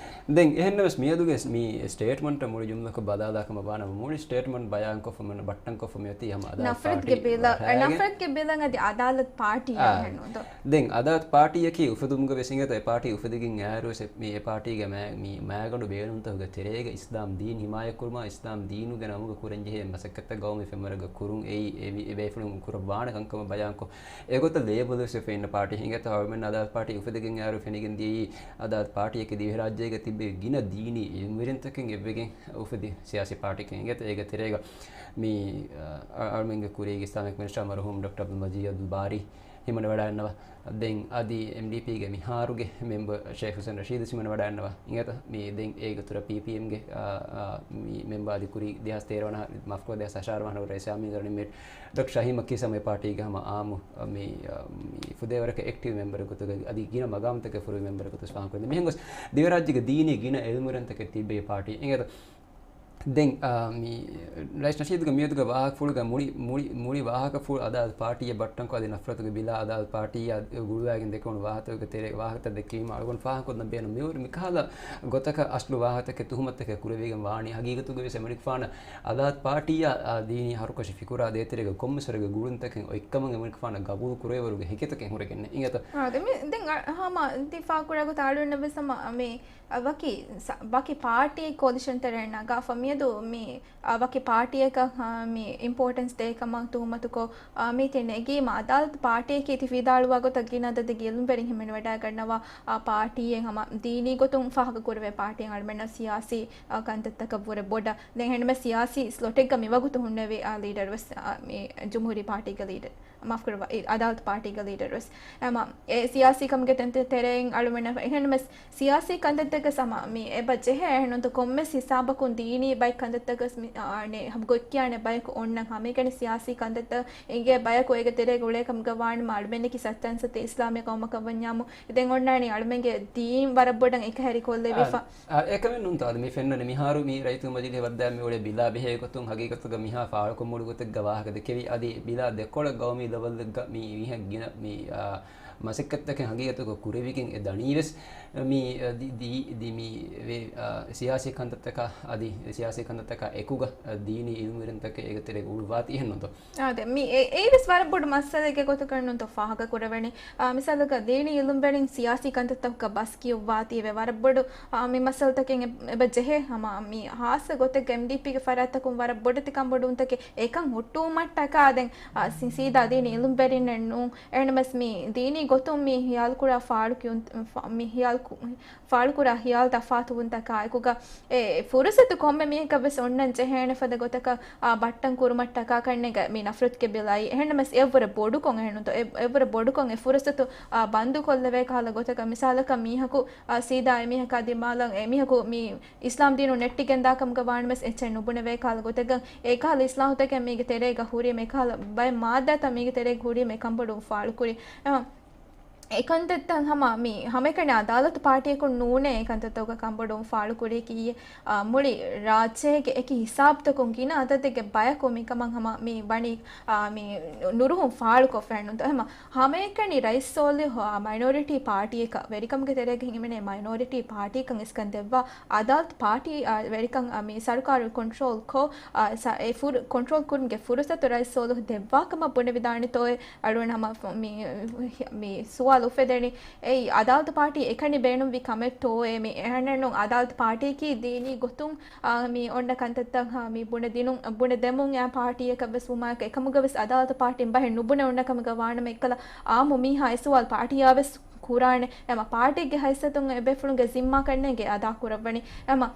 ދެން އެހެންނަމަވެސް މިއަދުގެ މި ސްޓޭޓްމަންޓަށް މުޅި ޖުމްލަކަށް ބަލާލާ ކަމަށް ވާނަމަ، މުޅި ސްޓޭޓްމަންޓް ބަޔާންކޮށްފަ މަން ބައްޓަންކޮށްފަ މިއޮތީ ހަމަ އަދާލަތް ނަފްރަތްގެ ޕާޓީ ބިލަށް، ވަރައިގެން. ނަފްރަތްގެ ބިލަށް އަދި އަދާލަތް ޕާޓީ އާ. އެހެންނުންތޯ؟ ދެން އަދާލަތް ޕާޓީއަކީ އުފެދުމުގަ ވެސް އިނގޭތޯ އެ ޕާޓީ އުފެދިގެން އައިރު ވެސް މި އެ ޕާޓީގެ މައި-، މި މައިގަނޑު ބޭނުންތަކުގެ ތެރޭގަ އިސްލާމް ދީން ހިމާޔަތްކުރުމާ، އިސްލާމް ދީނުގެ ނަމުގަ ކުރަންޖެހޭ މަސައްކަތްތައް ގައުމީ ފެންވަރުގަ ކުރުން އެއީ އެ މި-، އެ ބޭފުޅުން ކުރައްވާނެ ކަންކަމަށް ބަޔާންކޮށް، އެގޮތަށް ލޭބަލް ވެސް އެ ފެންނަ ޕާޓީ އިނގޭތޯ އަޅުމެން އަދާލަތް ޕާޓީ އުފެދިގެން އައިރު ފެނިގެން ދިޔައީ އަދާލަތް ޕާޓީއަކީ ދިވެހިރާއްޖޭގަ ތިއްބެވި ގިނަ ދީނީ އިލްމުވެރިންތަކެއް އެއްވެގެން އުފެދި ސިޔާސީ ޕާޓީއެއް އިނގޭތޯ އޭގެ ތެރޭގަ މި، އަ، އަޅުމެންގެ ކުރީގެ އިސްލާމިކް މިނިސްޓާ މަރުހޫމް ޑޮކްޓަރ އަބްދުލް މަޖީދު އަބްދުލް ބާރީ ހިމަނަވަޑައިގަންނަވާ. ދެން އަދި އެމްޑީޕީގެ މިހާރުގެ މެމްބަރ ޝޭޚް ހުސެން ރަޝީދު ހިމަނަވަޑައިގަންނަވާ. އިނގޭތަ؟ މި ދެން އޭގެ އިތުރަށް ޕީޕީއެމްގެ، އާ، އާ، މި މެމްބަރ އަދި ކުރީ ދެހާސް ތޭރަ ވަނަ، މާފުކުރާ، ދެހާސް އަށާރަ ވަނަ ރައީސް ޔާމީން ރަނިން މޭޓް ޑޮކްޓަރ ޝަހީމް އަކީ ހަމަ އެ ޕާޓީގެ ހަމަ އާއްމު، މި، އާ، މި ފުދޭވަރަކަށް އެކްޓިވް މެމްބަރެއް ގޮތުގަ އަދި ގިނަ މަގާމުތަކެއް ފުރުވި މެމްބަރެއް ގޮތުގަ ފާހަގަކުރެވެން. މިހެން ގޮސް ދިވެހިރާއްޖޭގެ ދީނީ ގިނަ އިލްމުވެރިންތަކެއް ތިއްބެވި ޕާޓީ. އިނގޭތަ؟ ދެން، އާ، މި ރައީސް ނަޝީދުގެ މިއަދުގެ ވާހަކަފުޅުގަ މުޅި، މުޅި، މުޅި ވާހަކަފުޅު އަދާލަތް ޕާޓީއަށް ބައްޓަންކޮށް އަދި ނަފްރަތުގެ ބިލާ އަދާލަތް ޕާޓީއާ ގުޅުވައިގެން ދެކެވުނު ވާހަކަތަކުގެ ތެރޭ ވާހަކަތައް ދެއްކެވީމަ އަޅުގަނޑު ފާހަގަކޮށްލަން ބޭނުން. މި، މިކަހަލަ ގޮތަކަށް އަސްލު ވާހަކަތަކެއް ތުހުމަތުތަކެއް ކުރެވިގެން ވާނީ. ހަގީގަތުގަ ވެސް އެމަނިކުފާނަށް އަދާލަތް ޕާޓީއާ، އާ، ދީނީ ހަރުކަށި ފިކުރާ ދޭތެރޭގަ ކޮންމެސް ވަރެއްގެ ގުޅުންތަކެއް އޮތްކަމަށް އެމަނިކުފާނަށް ގަބޫލު ކުރެވޭވަރުގެ ހެކިތަކެއް ހުރެގެންނެއް. އިނގޭތަ؟ އާ، ދެ މި، ދެން އަ، ހަމަ ތި ފާހަގަކުރާ ގޮތަށް އަޅުގަނޑަށް ވެސް ހަމަ މި އަ، ވަކި ސަ-، ވަކި ޕާޓީ ކޯލިޝަން ތެރެއިން ނަގާފަ މިއަދު މި، އަ، ވަކި ޕާޓީއަކަށް، އަ، މި އިމްޕޯޓެންސް ދޭ ކަމަށް ތުހުމަތުކޮށް، އަ، މީތި ނެގީމަ އަދާލަތު ޕާޓީއަކީ ތި ވިދާޅުވާ ގޮތަށް ގިނަ އަދަދެއްގެ އިލްމުވެރިން ހިމެނިވަޑައިގަންނަވާ، އަ، ޕާޓީއެއް ހަމަ ދީނީ ގޮތުން ފާހަގަކުރެވޭ ޕާޓީއެއް އަޅުމެންނަށް ސިޔާސީ، އަ، ކަންތައްތަކަށްވުރެ ބޮޑަށް. ދެން އެހެންނަމަ ސިޔާސީ ސްލޮޓެއްގަ މިވަގުތު ހުންނެވި، އަ، ލީޑަރުވެސް، އަ، މި ޖުމްހޫރީ ޕާޓީގެ ލީޑަރު. މާފުކުރައްވާ، އެ އަދާލަތު ޕާޓީގެ ލީޑަރުވެސް. އެމަ، އެ ސިޔާސީ ކަމުގެ ތެން ތެ-، ތެރެއިން އަޅުމެންނަށް އެހެންނަމަސް ސިޔާސީ ކަންތައްތަކަށް ހަމަ މި އެބަ ޖެހޭ އެހެންނުތަ ކޮންމެސް ހިސާބަކުން ދީނީ ބައެއް ކަންތައްތަކަސް މި، އާ، އަނެއް ހަމަ ގޮތްކިޔާނެ ބަޔަކު އޮންނަ ހަމައެކަނި ސިޔާސީ ކަންތައްތައް އެނގޭ ބަޔަކު އޭގެ ތެރޭގަ އުޅޭ ކަމުގަ ވާނަމަ އަޅުމެންނަކީ ސައްތަން ސަތޭ އިސްލާމީ ޤައުމަކަށް ވަންޏާމު، ދެން އޮންނާނީ އަޅުމެންގެ ދީން ވަރަށް ބޮޑަށް އެކަހެރި ކޮށްލެވިފަ. އާ، އެކަމެއް ނޫންތޯ އަދި މި ފެންނަނީ މިހާރު މި ރައްޔިތު މަޖިލީހަށް ވައްދާ މި އުޅޭ ބިލާ ބެހޭ ގޮތުން ހަގީގަތުގަ މިހާ ފާޅުކޮށް މުޅު ގޮތެއްގަ ވާހަކަ ދެކެވި. އަދި ބިލާ ދެކޮޅަށް ގައުމީ ލެވެލްގަ މި މީހަށް ގިނަ މި، އާ، މަސައްކަތްތަކެއް ހަގީގަތުގަ ކުރެވިގެން އެ ދަނީވެސް މި، އަ، ދި-، ދި-، ދި-، މި ވެ-، އަ، ސިޔާސީ ކަންތައްތަކާ އަދި ސިޔާސީ ކަންތައްތަކާ އެކުގަ، އަ، ދީނީ އިލްމުވެރިންތަކެއް އޭގެ ތެރޭގަ އުޅުއްވާތީ އެހެންނުތޯ؟ އާދެ، މި އެ-، އެއީވެސް ވަރަށް ބޮޑު މައްސަލައެއްގެ ގޮތަކަށްނުތޯ ފާހަގަ ކުރެވެނީ. އާ، މިސާލަކަށް ދީނީ އިލްމުވެރިން ސިޔާސީ ކަންތައްތަކުގަ ބަސް ކިޔުއްވާތީވެ ވަރަށް ބޮޑު، އާ، މި މައްސަލަތަކެއް އެ-، އެބަ ޖެހޭ. ހަމަ މި ހާއްސަ ގޮތެއްގަ އެމްޑީޕީގެ ފަރާތްތަކުން ވަރަށް ބޮޑެތި ކަންބޮޑުވުންތަކެއް އެކަން ހުއްޓުވުމަށްޓަކާ ދެން، އާ، ސި-، ސީދާ ދީނީ އިލްމުވެރިންނެއް ނޫން. އެހެންނަމަވެސް މި ދީނީ ގޮތުން މި ހިޔާލުކުރާ ފާޅުކިޔުން، ފާ-، މި ހިޔާލު ކު-، ފާޅުކުރާ ހިޔާލު ތަފާތުވުންތަކާއެކުގަ އެ ފުރުސަތު ކޮންމެ މީހަކަށް ވެސް އޮންނަން ޖެހޭނެ ފަދަ ގޮތަކަށް، އާ، ބައްޓަން ކުރުމަށްޓަކާ ކަންނޭނގެ މި ނަފްރަތުގެ ބިލާއި. އެހެންނަމަވެސް އެއަށްވުރެ ބޮޑުކޮށް އެހެންނުތޯ، އެ-، އެއަށްވުރެ ބޮޑުކޮށް އެ ފުރުސަތު، އާ، ބަންދުކޮށްލެވޭ ކަހަލަ ގޮތަކަށް މިސާލަކަށް މީހަކު، އާ، ސީދާ އެމީހަކާ ދިމާލަށް އެމީހަކު މި އިސްލާމް ދީނުން ނެއްޓިގެންދާ ކަމުގަ ވާނަމަވެސް އެއްޗެއް ނުބުނެވޭ ކަހަލަ ގޮތެއްގަ އެކަހަލަ އިސްލާހުތަކެއް މީގެ ތެރޭގަ ހުރީމަ އެކަހަލަ ބައެއް މާއްދާތައް މީގެ ތެރޭގަ ހުރީމަ އެކަންބޮޑުވުން ފާޅުކުރި. އެ، އެކަންތައްތައް ހަމަ މި ހަމައެކަނި އަދާލަތު ޕާޓީއަކުން ނޫނޭ އެކަންތައްތަކުގަ ކަންބޮޑުވުން ފާޅުކުރީކީ، އާ، މުޅި ރާއްޖޭގެ އެކި ހިސާބުތަކުން ގިނަ އަދަދެއްގެ ބަޔަކު މިކަމަށް ހަމަ މި ވަނީ، އާ، މި ނުރުހުން ފާޅުކޮށްފައެއްނުތޯ. ހަމަ ހަމައެކަނި ރައީސް ސޯލިހު، އާ، މައިނޯރިޓީ ޕާޓީއަކަށް ވެރިކަމުގެ ތެރޭގަ ހިމެނޭ މައިނޯރިޓީ ޕާޓީކަން އިސްކަން ދެއްވާ އަދާލަތު ޕާޓީ، އާ، ވެރިކަން، އާ، މި ސަރުކާރު ކޮންޓްރޯލް ކޮށް، އާ، ސަ-، އެ ފުރު-، ކޮންޓްރޯލް ކުރުމުގެ ފުރުސަތު ރައީސް ސޯލިހު ދެއްވާ ކަމަށް ބުނެވިދާނެތޯއޭ؟ އަޅުގަނޑު ހަމަ ފ-، މި، މި ސުވާލު އުފެދެނީ. އެއީ އަދާލަތު ޕާޓީ އެކަނި ބޭނުންވި ކަމެއްތޯއޭ؟ މި އެހެނެއްނޫން. އަދާލަތު ޕާޓީއަކީ ދީނީ ގޮތުން، އާ، މި އޮންނަ ކަންތައްތައް، އާ، މި ބުނެދިނުން، ބުނެދެމުން އެ ޕާޓީއަކަށް ވެސް ވުމާއެކު އެކަމުގަ ވެސް އަދާލަތު ޕާޓީން ބަހެއް ނުބުނެ އޮންނަ ކަމުގަ ވާނަމަ އެއްކަލަ އާއްމު މީހާ އެ ސުވާލު ޕާޓީއާ ވެސް ކުރާނެ. އެމަ ޕާޓީގެ ހައިސިއްޔަތުން އެބޭފުޅުންގެ ޒިންމާ ކަންނޭނގެ އަދާ ކުރައްވަނީ. އެމަ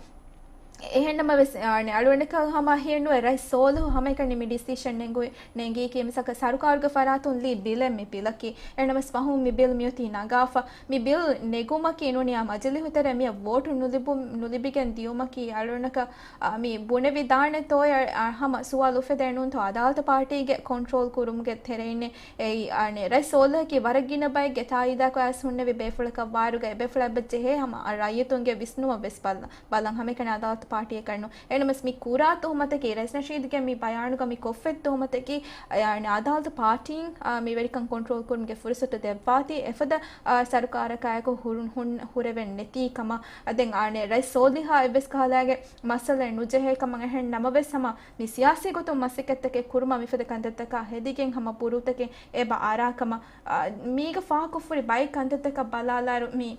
އެހެންނަމަވެސް، އަނެ، އަޅުގަނޑަކަށް ހަމަ ހިޔެއްނުވޭ ރައީސް ސޯލިހު ހަމައެކަނި މި ޑިސިޝަން ނެނގު-، ނެނގީކީ މިސާލަކަށް ސަރުކާރުގެ ފަރާތުން ލީ ބިލެއް މި ބިލަކީ. އެހެންނަމަވެސް ފަހުން މި ބިލް މިއޮތީ ނަގާފަ. މި ބިލް ނެގުމަކީ ނޫނީ އާ މަޖިލީހު ތެރޭ މިއަށް ވޯޓު ނުލިބު-، ނުލިބިގެން ދިޔުމަކީ އަޅުގަނޑަކަށް، އާ، މި ބުނެވިދާނެތޯއޭ، އާ، ހަމަ ސުވާލު އުފެދޭނޫންތޯ އަދާލަތު ޕާޓީގެ ކޮންޓްރޯލް ކުރުމުގެ ތެރެއިން. އެއީ، އަނެ، ރައީސް ސޯލިހަކީ ވަރަށް ގިނަ ބައެއްގެ ތާއީދާ ކޮޔާސް ހުންނެވި ބޭފުޅަކަށް ވާއިރުގަ އެބޭފުޅާ އެބަ ޖެހޭ ހަމަ އަ، ރައްޔިތުންގެ ވިސްނުމަށް ވެސް ބަލަ-، ބަލަން ހަމައެކަނި އަދާލަތު ޕާޓީއަކަށްނު. އެނަމަސް މި ކުރާ ތުހުމަތަކީ ރައީސް ނަޝީދުގެ މި ބަޔާނުގަ މި ކޮށްފައި ތުހުމަތަކީ، އަ، އަނެ، އަދާލަތު ޕާޓީން، އަ، މި ވެރިކަން ކޮންޓްރޯލް ކުރުމުގެ ފުރުސަތު ދެއްވާތީ އެފަދަ، އަ، ސަރުކާރަކާއެކު ހުރުން ހުން ހުރެވެން ނެތީ ކަމަށް. އަ، ދެން އަނެ، ރައީސް ސޯލިހާ އެއްވެސް ކަހަލައިގެ މައްސަލައެއް ނުޖެހޭ ކަމަށް. އެހެން ނަމަވެސް ހަމަ މި ސިޔާސީ ގޮތުން މަސައްކަތްތަކެއް ކުރުމަށް މިފަދަ ކަންތައްތަކާ ހެދިގެން ހަމަ ބުރޫތަކެއް އެބަ އަރާ ކަމަށް، އާ، މީގަ ފާހަގަކޮށްފައި ބައެއް ކަންތައްތަކަށް ބަލާލާއިރު މި،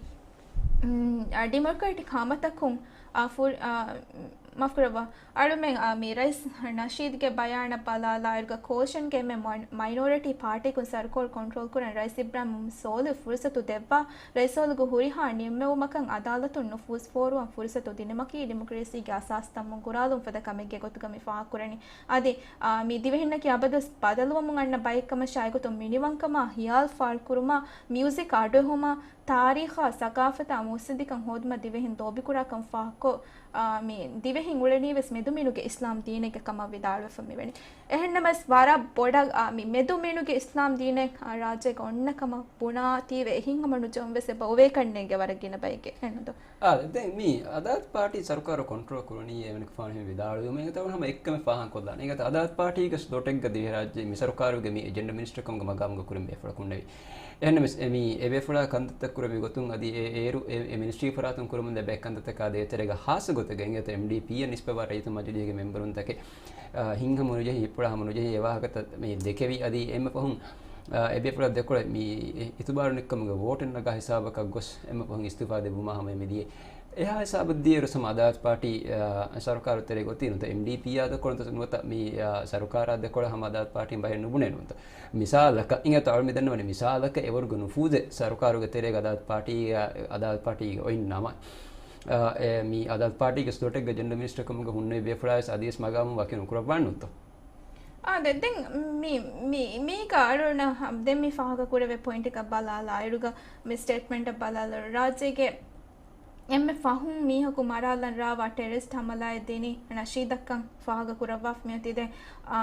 އުން، އާ، ޑިމޮކްރެޓިކް ހަމަތަކުން، އާ، ފުރ-، އާ، މާފުކުރައްވާ، އަޅުމެން، އާ، މި ރައީސް ނަޝީދުގެ ބަޔާނަށް ބަލާލާއިރުގަ ކޯލިޝަންގެ އެންމެ މައި-، މައިނޯރިޓީ ޕާޓީކުން ސަރުކާރު ކޮންޓްރޯލް ކުރަން ރައީސް އިބްރާހިމް ސޯލިހު ފުރުސަތު ދެއްވާ، ރައީސް ސޯލިހުގެ ހުރިހާ ނިންމެވުމަކަށް އަދާލަތުން ނުފޫޒް ފޯރުވަން ފުރުސަތު ދިނުމަކީ ޑިމޮކްރަސީގެ އަސާސް ތައްމުން ގުރާލުން ފަދަ ކަމެއްގެ ގޮތުގަ މި ފާހަގަކުރަނީ. އަދި، އާ، މި ދިވެހިންނަކީ އަބަދުވެސް ބަދަލުވަމުން އަންނަ ބައެއްކަމަށާ އެގޮތުން މިނިވަންކަމާ ހިޔާލު ފާޅުކުރުމާ، މިއުޒިކް އަޑުއެހުމާ، ތާރީޚާ، ސަގާފަތާ މުއްސަނދިކަން ހޯދުމަށް ދިވެހިން ލޯބިކުރާކަން ފާހަގަކޮށް، އާ، މި ދިވެހިން އުޅެނީވެސް މެދުމިނުގެ އިސްލާމް ދީނެއްގެ ކަމަށް ވިދާޅުވެފަ މިވަނީ. އެހެންނަމަވެސް ވަރަށް ބޮޑަށް، އާ، މި މެދުމިނުގެ އިސްލާމް ދީނެއް، އާ، ރާއްޖޭގަ އޮންނަ ކަމަށް ބުނާތީވެ އެހެން ހަމަ ނުޖެހުން ވެސް އެބަ އޮވޭކަންނޭނގެ ވަރަށް ގިނަ ބައެއްގެ އެހެންނުތޯ؟ އާ، ދެން މި އަދާލަތު ޕާޓީ ސަރުކާރު ކޮންޓްރޯލް ކުރަނީ އޭނަގެ ފާނު ހެން ވިދާޅުވީމަ އެގޮތަށް ހަމަ އެއްކަމެއް ފާހަގަކޮށްލާނެ. އެގޮތަށް އަދާލަތު ޕާޓީގެ ސްލޮޓެއްގަ ދިވެހިރާއްޖެ މި ސަރުކާރުގެ މި ޖެންޑަ މިނިސްޓަރ ކަމުގަ މަގާމުގަ ކުރިން ބޭފުޅަކު ހުންނެވި. އެހެންނަމަވެސް އެ މި އެބޭފުޅާ ކަންތައްތައް ކުރެވި ގޮތުން އަދި އެ، އޭރު އެ، އެ މިނިސްޓްރީ ފަރާތުން ކުރަމުން ދެ ބައެއް ކަންތައްތަކާ ދޭތެރޭގަ ހާއްސަ ގޮތެއްގަ އެނގޭތޯ އެމްޑީޕީއަށް ނިސްބަތްވާ ރައްޔިތު މަޖިލީހުގެ މެމްބަރުންތަކެއް، އާ، ހިތްހަމަ ނުޖެހި، ހިތްޕުޅާ ހަމަ ނުޖެހި އެ ވާހަކަތައް މި ދެކެވި. އަދި އެންމެ ފަހުން، އާ، އެބޭފުޅާ ދެކޮޅަށް މި އިތުބާރު ނެތްކަމުގެ ވޯޓެއް ނަގާ ހިސާބަކަށް ގޮސް އެންމެ ފަހުން އިސްތިއުފާ ދެއްވުމާ ހަމަ މިދިޔަ. އެހާ ހިސާބަށް ދިޔައިރު ހަމަ އަދާލަތު ޕާޓީ، އާ، ސަރުކާރު ތެރޭގަ އޮތީ ނުވަތަ އެމްޑީޕީއާ ދެކޮޅުން ނުވަތަ މި، އާ، ސަރުކާރާ ދެކޮޅަށް ހަމަ އަދާލަތު ޕާޓީން ބަހެއް ނުބުނޭ ނުވަތަ. މިސާލަކަށް، އިނގޭތޯ އަޅު މި ދަންނަވަނީ މިސާލަކަށް އެވަރުގެ ނުފޫޒެއް ސަރުކާރުގެ ތެރޭގަ އަދާލަތު ޕާޓީ، އަދާލަތު ޕާޓީގެ އޮތް ނަމަ، އާ، އެ، މި އަދާލަތު ޕާޓީގެ ސްލޮޓެއްގަ ޖެންޑަ މިނިސްޓަރ ކަމުގަ ހުންނެވި ބޭފުޅާވެސް އަދިވެސް މަގާމުން ވަކި ނުކުރައްވާނެ ނޫންތޯ؟ އާ، ދެ-، ދެން މި، މި، މީގަ އަޅުގަނޑަށް ދެން މި ފާހަގަ ކުރެވޭ ޕޮއިންޓަކަށް ބަލާލާއިރުގަ، މި ސްޓޭޓްމަންޓަށް ބަލާލާއިރު، ރާއްޖޭގެ އެންމެ ފަހުން މީހަކު މަރާލަން ރާވާ ޓެރަރިސްޓް ހަމަލާއެއް ދިނީ ނަޝީދަށްކަން ފާހަގަ ކުރައްވާފަ މިއޮތީ. ދެން، އާ،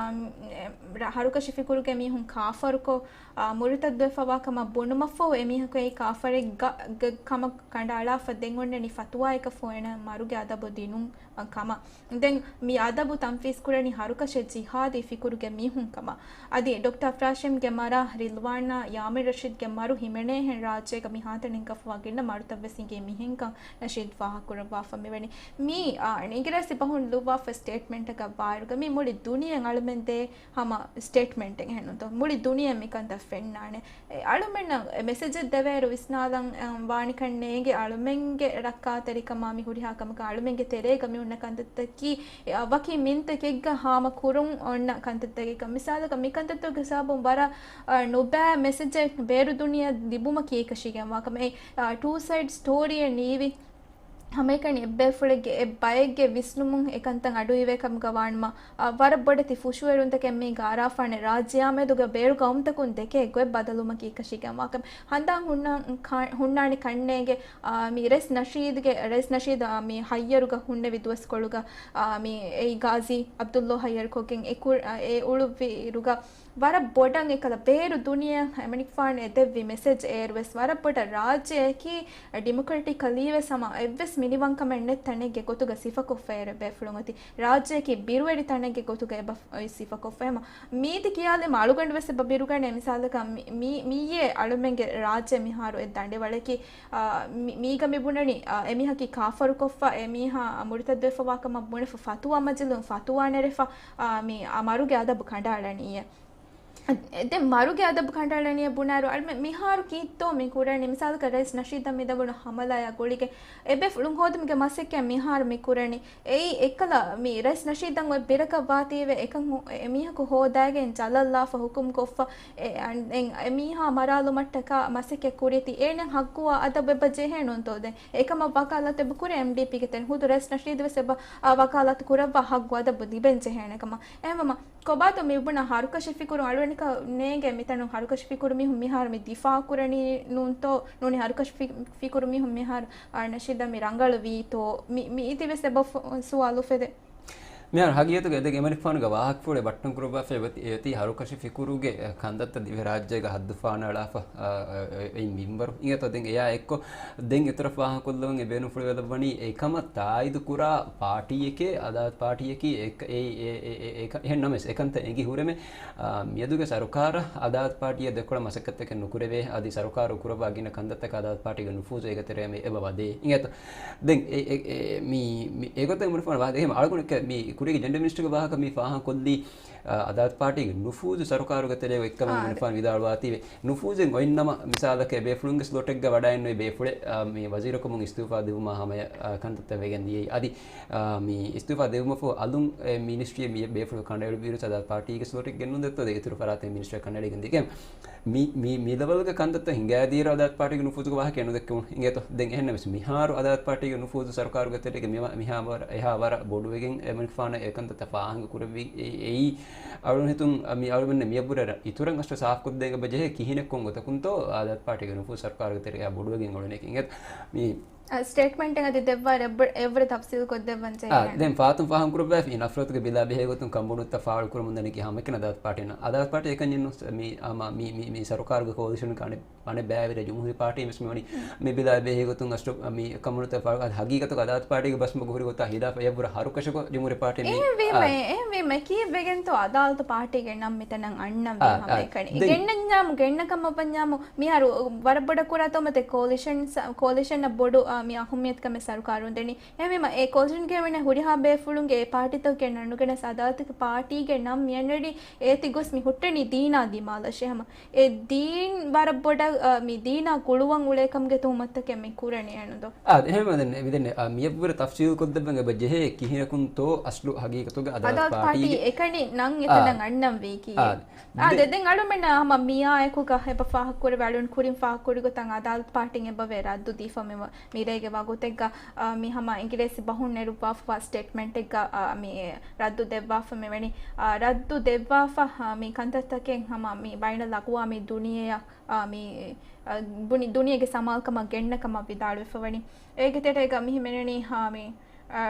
ރަ-، ހަރުކަށި ފިކުރުގެ މީހުން ކާފަރުކޮށް، އާ، މުރުތައްދުވެފަވާ ކަމަށް ބުނުމަށްފަހު އެމީހަކު އެއީ ކާފަރެއް ގަ-، ގަ-، ކަމަށް ކަނޑައަޅާފަ ދެން އޮންނަނީ ފަތުވާއަކަށްފަހު އޭނަ މަރުގެ އަދަބު ދިނުން ކަމަށް. ދެން މި އަދަބު ތަންފީޒް ކުރަނީ ހަރުކަށެއް ޖިހާދީ ފިކުރުގެ މީހުން ކަމަށް. އަދި ޑޮކްޓަރ އަފްރާޝީމްގެ މަރާ ރިލްވާނާ ޔާމިން ރަޝީދްގެ މަރު ހިމެނޭހެން ރާއްޖޭގަ މި ހާތަނިން ކަފަވާ ގިނަ މަރުތައްވެސް އިނގޭ މިހެންކަން ނަޝީދް ފާހަގަކުރައްވާފަ މިވަނީ. މީ، އާ، އިނގިރޭސި ބަހުން ލުއްވާފަ ސްޓޭޓްމަންޓަކަށް ވާއިރުގަ މީ މުޅި ދުނިޔެ އަޅުމެން ދޭ ހަމަ ސްޓޭޓްމަންޓެއް އެހެންނުތޯ؟ މުޅި ދުނިޔެ މިކަންތައް ފެންނާނެ. އެ އަޅުމެންނަށް އެ މެސެޖެއް ދެވޭއިރު ވިސްނާލަން، އަ، ވާނިކަން ނޭނގެ އަޅުމެންގެ ރައްކާތެރިކަމާ މި ހުރިހާ ކަމަކަށް އަޅުމެންގެ ތެރޭގަ މި ހުންނަ ކަންތައްތަކީ، އެ، އަ، ވަކި މިންތަކެއްގަ ހާމަ ކުރުން އޮންނަ ކަންތައްތަކެއްކަން. މިސާލަކަށް މި ކަންތައްތަކުގެ ސަބަބުން ވަރަށް، އަ، ނުބައި މެސެޖެއް ބޭރު ދުނިޔެއަށް ލިބުމަކީ އެކަށީގެންވާ ކަމެއް. އެ، އަ، ޓޫ ސައިޑް ސްޓޯރީއެއް ނީވި ހަމައެކަނި އެއްބޭފުޅެއްގެ އެއްބައެއްގެ ވިސްނުމުން އެކަންތައް އަޑުއިވޭ ކަމުގަ ވާނަމަ، އަ، ވަރަށް ބޮޑެތި ފުށުއެރުންތަކެއް މީގަ އަރާފާނެ. ރާއްޖެއާމެދުގަ ބޭރު ގައުމުތަކުން ދެކޭ ގޮތް ބަދަލުމަކީ އެކަށީގެންވާކަން. ހަނދާން ހުންނާ-، ކާ-، ހުންނާނެ ކަންނޭނގެ، އާ، މި ރައީސް ނަޝީދުގެ، ރައީސް ނަޝީދު، އާ، މި ހައްޔަރުގަ ހުންނެވި ދުވަސްކޮޅުގަ، އާ، މި އެއީ ގާޒީ އަބްދުﷲ ހައްޔަރުކޮށްގެން އެ ކު-، އާ، އެ އުޅުއްވި އިރުގަ، ވަރަށް ބޮޑަށް އެކަލަ ބޭރު ދުނިޔެއަށް އެމަނިކުފާނު އެދެއްވި މެސެޖް އޭރުވެސް ވަރަށް ބޮޑަށް ރާއްޖެއަކީ ޑިމޮކްރެޓިކަލީވެސް ހަމަ އެއްވެސް މިނިވަންކަމެއް ނެތް ތަނެއްގެ ގޮތުގަ ސިފަކޮށްފައި އެބޭފުޅުން އޮތީ. ރާއްޖެއަކީ ބިރުވެރި ތަނެއްގެ ގޮތުގަ އެބަ އޮތް ސިފަކޮށްފަ. ހަމަ މީތި ކިޔާލީމަ އަޅުގަނޑުވެސް އެބަ ބިރުގަނޭ. މިސާލަކަށް މި-، މި-، މިއީ އަޅުމެންގެ ރާއްޖެ މިހާރު އެއް ދަނޑިވަޅަކީ، އާ، މި-، މީގަ މި ބުނަނީ، އާ، އެމީހަކީ ކާފަރުކޮށްފަ، އެމީހާ މުރުތައްދުވެފަވާ ކަމަށް ބުނެފަ ފަތުވާ މަޖިލުން ފަތުވާ ނެރެފަ، އާ، މި، އާ، މަރުގެ އަދަބު ކަނޑައަޅަނީއޭ. ދެން މަރުގެ އަދަބު ކަނޑައަޅަނީ ބުނާއިރު، އަޅުމެން މިހާރު ކީއްތޯ މި ކުރަނީ؟ މިސާލަކަށް ރައީސް ނަޝީދަށް މި ދެވުނު ހަމަލާޔާ ގުޅިގެން އެބޭފުޅުން ހޯދުމުގެ މަސައްކަތް މިހާރު މި ކުރަނީ. އެއީ އެއްކަލަ މި ރައީސް ނަޝީދަށް އޮތް ބިރަކަށް ވާތީވެ އެކަން ހު-، އެމީހަކު ހޯދައިގެން ޖަލަށްލާފަ ހުކުމް ކޮށްފަ، އެ، އަން-، އެ، އެމީހާ މަރާލުމަށްޓަކާ މަސައްކަތް ކުރީތީ އޭނަ ހައްގުވާ އަދަބު އެބަ ޖެހޭނުންތޯ؟ ދެން އެކަމަށް ވަކާލާތު އެބަ ކުރޭ އެމްޑީޕީގެ ތެރެއިން ހުދު ރައީސް ނަޝީދު ވެސް އެބަ، އާ، ވަކާލާތު ކުރައްވާ ހައްގު އަދަބު ލިބެން ޖެހޭނެ ކަމަށް. އެހެންވީމަ، ކޮބާތޯ މި ބުނާ ހަރުކަށި ފިކުރު އަޅުގަނޑަކަށް ނޭނގޭ މިތަނުން ހަރުކަށި ފިކުރު މީހުން މިހާރު މި ދިފާއު ކުރަނީ ނޫންތޯ؟ ނޫނީ ހަރުކަށި ފި-، ފިކުރު މީހުން މިހާރު، އާ، ނަޝީދަށް މި ރަނގަޅު ވީތޯ؟ މި-، މި އިތި ވެސް އެބަ ފު-، ސުވާލު އުފެދޭ. މިހާރު ހަގީގަތުގަ އެދެން އެމަނިކުފާނުގެ ވާހަކަފުޅެއް ބައްޓަން ކުރައްވާފައި އޮތީ، އޮތީ ހަރުކަށި ފިކުރުގެ ކަންތައްތައް ދިވެހިރާއްޖޭގަ ހައްދުފަހަނައަޅާފަ، އާ، އެ، އެ، އެއިން މިންވަރު. އިނގޭތޯ ދެން އެޔާ އެއްކޮށް، ދެން އިތުރަށް ފާހަގަކޮށްލަވަން އެ ބޭނުންފުޅުވެލައްވަނީ އެކަމަށް ތާއީދު ކުރާ ޕާޓީއެކޭ، އަދާލަތު ޕާޓީއަކީ އެ، އެ، އެ، އެ، އެ، އެ، އެހެން ނަމަވެސް އެކަންތައް އެނގި ހުރެމެ، އާ، މިއަދުގެ ސަރުކާރަށް އަދާލަތު ޕާޓީއަށް ދެކޮޅަށް މަސައްކަތްތަކެއް ނުކުރެވޭ، އަދި ސަރުކާރު ކުރައްވާ ގިނަ ކަންތައްތަކަށް އަދާލަތު ޕާޓީގެ ނުފޫޒު އޭގެ ތެރެއަށް އެބަ ވަދޭ. އިނގޭތޯ؟ ދެން އެ، އެ، އެ، މި، މި، އެގޮތަށް މުނިފާން ވާހަކަ އެހެން އަޅުގަނޑު މި ކުރީގެ ޖެންޑަރ މިނިސްޓަރގެ ވާހަކަ މި ފާހަގަކޮށްލީ، އަ، އަދާލަތު ޕާޓީގެ ނުފޫޒު ސަރުކާރުގެ ތެރޭގަ އޮތްކަމަށް އާ، މުނިފާން ވިދާޅުވާތީވެ. ނުފޫޒެއް އޮތްނަމަ، މިސާލަކަށް އެބޭފުޅުންގެ ސްލޮޓެއްގަ ވަޑައިންނުވި ބޭފުޅެއް، އަ، މި ވަޒީރުކަމުން އިސްތިއުފާ ދެވުމާ ހަމަޔަށް، އަ، ކަންތައްތައް ވެގެން ދިޔައީ. އަދި، އަ، މި އިސްތިއުފާ ދެވުމަށްފަހު އަލުން އެ މިނިސްޓްރީއެއް މި ބޭފުޅު ކަނޑައެޅުއިރު އަދާލަތު ޕާޓީގެ ސްލޮޓެއް ގެންނުން ދެއްތޯ ދެ އިތުރު ފަރާތެއް މިނިސްޓްރީއަށް ކަނޑައެޅިގެން ދިޔަ. މި، މި، މި ލެވަލްގެ ކަންތައްތައް ހިނގައިދިޔައިރު އަދާލަތު ޕާޓީގެ ނުފޫޒުގެ ވާހަކަ އެނުދެއްކެވުނު އިނގޭތޯ. ދެން އެހެންނަމަވެސް މިހާރު އަދާލަތު ޕާޓީގެ ނުފޫޒު ސަރުކާރުގެ ތެރޭގަ މި-، މިހާ ވަރަށް، އެހާ ވަރަށް ބޮޑުވެގެން އެމަނިކުފާނަށް އެކަންތައްތައް ފާހަގަ ކުރެއްވި އެ-، އެއީ އަޅުގަނޑު ހިތުން މި އަޅުގަނޑު މިއަށްވުރެ އިތުރަށް އަސްޓަ ސާފްކޮށްދޭން އެބަ ޖެހޭ ކިހިނެއްކޮން ގޮތަކުންތޯ އަދާލަތު ޕާޓީގެ ނުފޫޒު ސަރުކާރުގެ ތެރޭގަ ބޮޑުވެގެން އުޅެނީކީ އިނގޭތޯ. މި އަ، ސްޓޭޓްމަންޓެއް އަދި ދެއްވާ އެއްވަރަށް އެއްވަރަށް ތަފްސީލުކޮށްދެއްވަން އާ، ޖެހޭނެ. ދެން ފާތުން ފާހަގަކުރައްވާފަ އިން އަފްރާތުގެ ބިލާ ބެހޭގޮތުން ކަންބޮޑުވުންތައް ފާޅުކުރަމުންދަނީ ކި ހަމައެކަނި އަދާލަތު ޕާޓީން. އަދާލަތު ޕާޓީ އެކަންޏެއްނު މި، އާ، މި، މި، މި ސަރުކާރުގެ ކޯލިޝަނުގެ އަނެއް، އަނެއް ބައިވެރި ޖުމްހޫރީ ޕާޓީ ވެސް މިވަނީ މި ބިލާ ބެހޭގޮތުން އަސްޓު، މި ކަންބޮޑުވުންތައް ފާޅު، ހަގީގަތުގަ އަދާލަތު ޕާޓީގެ ބަސްމަގު ހުރި ގޮތާ ހިލާފަށް އެއްވަރަށް ހަރުކަށަކޮށް ޖުމްހޫރީ ޕާޓީ މި، އެހެންވީމަ، އާ. އެހެންވީމަ ކީއްވެގެންތޯ އަދާލަތު ޕާޓީގެ ނަން މިތަނަށް އަންނަންވީ އާ، އާ. ހަމައެކަނި. ދެން ގެންނަންޏާމު، ގެންނަ ކަމަށް ވަންޏާމު، މިހާރު ވަރަށް ބޮޑަށް ކުރާތޯ މަތެ ކޯލިޝަން ސަ-، ކޯލިޝަންއަށް ބޮޑު، އާ، މި އަހައްމިޔަތުކަމެއް ސަރުކާރުން ދެނީ. އެހެންވީމަ، އެ ކޯލިޝަންގެ ވެނެ ހުރިހާ ބޭފުޅުންގެ އެ ޕާޓީތަކުގެ ނަން ނުގެނެސް އަދާލަތުގެ ޕާޓީގެ ނަން މިއަންނަނީ އޭތި ގޮސް މި ހުއްޓެނީ ދީނާ ދިމާލަށޭ ހަމަ. އެ ދީން ވަރަށް ބޮޑަށް، އާ، މި ދީނާ ގުޅުވަން އުޅޭ ކަމުގެ ތުހުމަތުތަކެއް މި ކުރަނީ އެނުދޯ. އާ، އެހެންވެ ދެން، މިދެން، އާ، މިއަށްވުރެ ތަފްސީލު ކޮށްދެއްވަން އެބަ ޖެހޭ ކިހިނަކުންތޯ އަސްލު ހަގީގަތުގަ އަދާލަތު އަދާލަތު ޕާޓީ ޕާޓީ އެކަނި ނަން އާ. އެތަނަށް އަންނަންވީކީ. އާ. އާ، ދެ-، ދެ-، ދެން އަޅުމެންނަށް ހަމަ މިއާ އެކުގަ އެބަ ފާހަގަކުރެވޭ އަޅުން ކުރިން ފާހަގަކުރި ގޮތަށް އަދާލަތު ޕާޓީން އެބަވޭ ރައްދު ދީފަ މި ވަ-، މި އޭގެ ވަގުތެއްގަ، އާ، މި ހަމަ އިނގިރޭސި ބަހުން ނެރުއްވާފަވާ ސްޓޭޓްމަންޓެއްގަ، އާ، މި ރައްދު ދެއްވާފަ މިވެނި، އާ، ރައްދު ދެއްވާފަ، އާ، މި ކަންތައްތަކެއް ހަމަ މި ބައިނަލްއަގުވާމީ ދުނިޔެއަށް، އާ، މި، އާ، ބުނި ދުނިޔޭގެ ސަމާލުކަމަށް ގެންނަ ކަމަށް ވިދާޅުވެފަ ވަނީ. އޭގެ ތެރޭގަ މި ހިމެނެނީ، އާ، މި، އާ،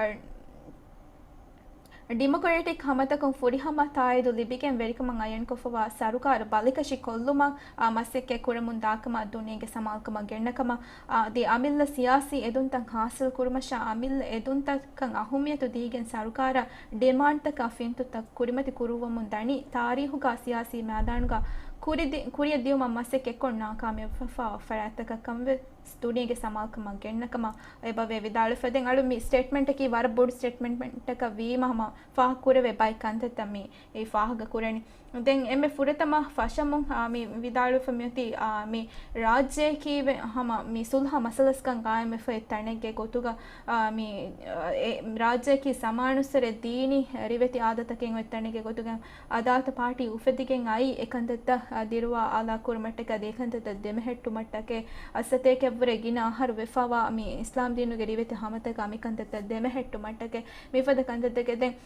ޑިމޮކްރެޓިކް ހަމަތަކުން ފުރިހަމަ ތާއީދު ލިބިގެން ވެރިކަމަށް އައްޔަންކޮށްފަވާ ސަރުކާރު ބަލިކަށި ކޮށްލުމަށް، އާ، މަސައްކަތް ކުރަމުން ދާކަމަށް ދުނިޔޭގެ ސަމާލުކަމަށް ގެންނަ ކަމަށް، އާ، އަދި އަމިއްލަ ސިޔާސީ އެދުންތައް ހާސިލް ކުރުމަށާ އަމިއްލަ އެދުންތަކަށް އަހުމިއްޔަތު ދީގެން ސަރުކާރަށް ޑިމާންޑްތަކާ ފިންތުތައް ކުރިމަތި ކުރުއްވަމުން ދަނީ ތާރީހުގަ ސިޔާސީ މައިދާނުގަ ކުރިދި-، ކުރިއަށް ދިޔުމަށް މަސައްކަތްކޮށް ނާކާމިޔާބުވެފަ ފަރާތްތަކަށް ކަންވެސް ދުނިޔޭގެ ސަމާލުކަމަށް ގެންނަ ކަމަށް އެބަވޭ ވިދާޅުވެފަ. ދެން އަޅު މި ސްޓޭޓްމަންޓަކީ ވަރަށް ބޮޑު ސްޓޭޓްމަންޓަކަށް ވީމަ ހަމަ ފާހަގަ ކުރެވޭ ބައެއް ކަންތައްތައް މި އެ ފާހަގަ ކުރަނީ. ދެން އެންމެ ފުރަތަމަ ފަށަމުން، އާ، މި ވިދާޅުވެފަ މިއޮތީ، އާ، މި ރާއްޖެއަކީ ވެ-، ހަމަ މި ސުލްހަ މަސަލަސްކަން ގާއިމްވެފަ އޮތް ތަނެއްގެ ގޮތުގަ، އާ، މި، އާ، އެ ރާއްޖެއަކީ ޒަމާނުއްސުރެ ދީނީ ރިވެތި އާދަތަކެއް އޮތް ތަނެއްގެ ގޮތުގަ އަދާލަތު ޕާޓީ އުފެދިގެން އައީ އެކަންތައްތައް، އާ، ދިރުވާ އާލާ ކުރުމަށްޓަކައި އަދި އެކަންތައްތައް ދެމެހެއްޓުމަށްޓަކައި އައްސަތޭކައަށްވުރެ ގިނަ އަހަރު ވެފަވާ މި އިސްލާމް ދީނުގެ ރިވެތި ހަމަތަކާ މިކަންތައްތައް ދެމެހެއްޓުމަށްޓަކައި މިފަދަ ކަންތައްތަކެއް ދެން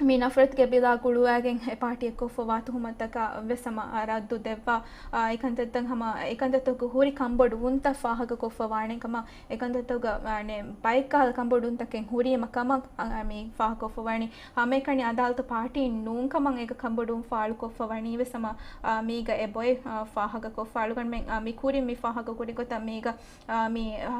މި ނަފްރަތުގެ ބިލާ ގުޅުވައިގެން އެ ޕާޓީއަށް ކޮށްފަވާ ތުހުމަތަކަށް ވެސް ހަމަ ރައްދު ދެއްވާ، އާ، އެކަންތައްތައް ހަމަ އެކަންތައްތަކު ހުރި ކަންބޮޑުވުންތައް ފާހަގަކޮށްފަ ވާނެ ކަމަށް އެކަންތައްތަކުގަ، އާ، ނެ، ބައެއްކަހަލަ ކަންބޮޑުވުންތަކެއް ހުރީމަ ކަމަށް، އާ، މި ފާހަގަކޮށްފަ ވަނީ. ހަމައެކަނި އަދާލަތު ޕާޓީ ނޫން ކަމަށް އޭގަ ކަންބޮޑުވުން ފާޅުކޮށްފަ ވަނީ ވެސް ހަމަ، އާ، މީގަ އެބޮތް، އާ، ފާހަގަކޮށްފަ އަޅުގަނޑުމެން، އާ، މި ކުރިން މި ފާހަގަކުރި ގޮތަށް މީގަ، އާ، މި، އާ،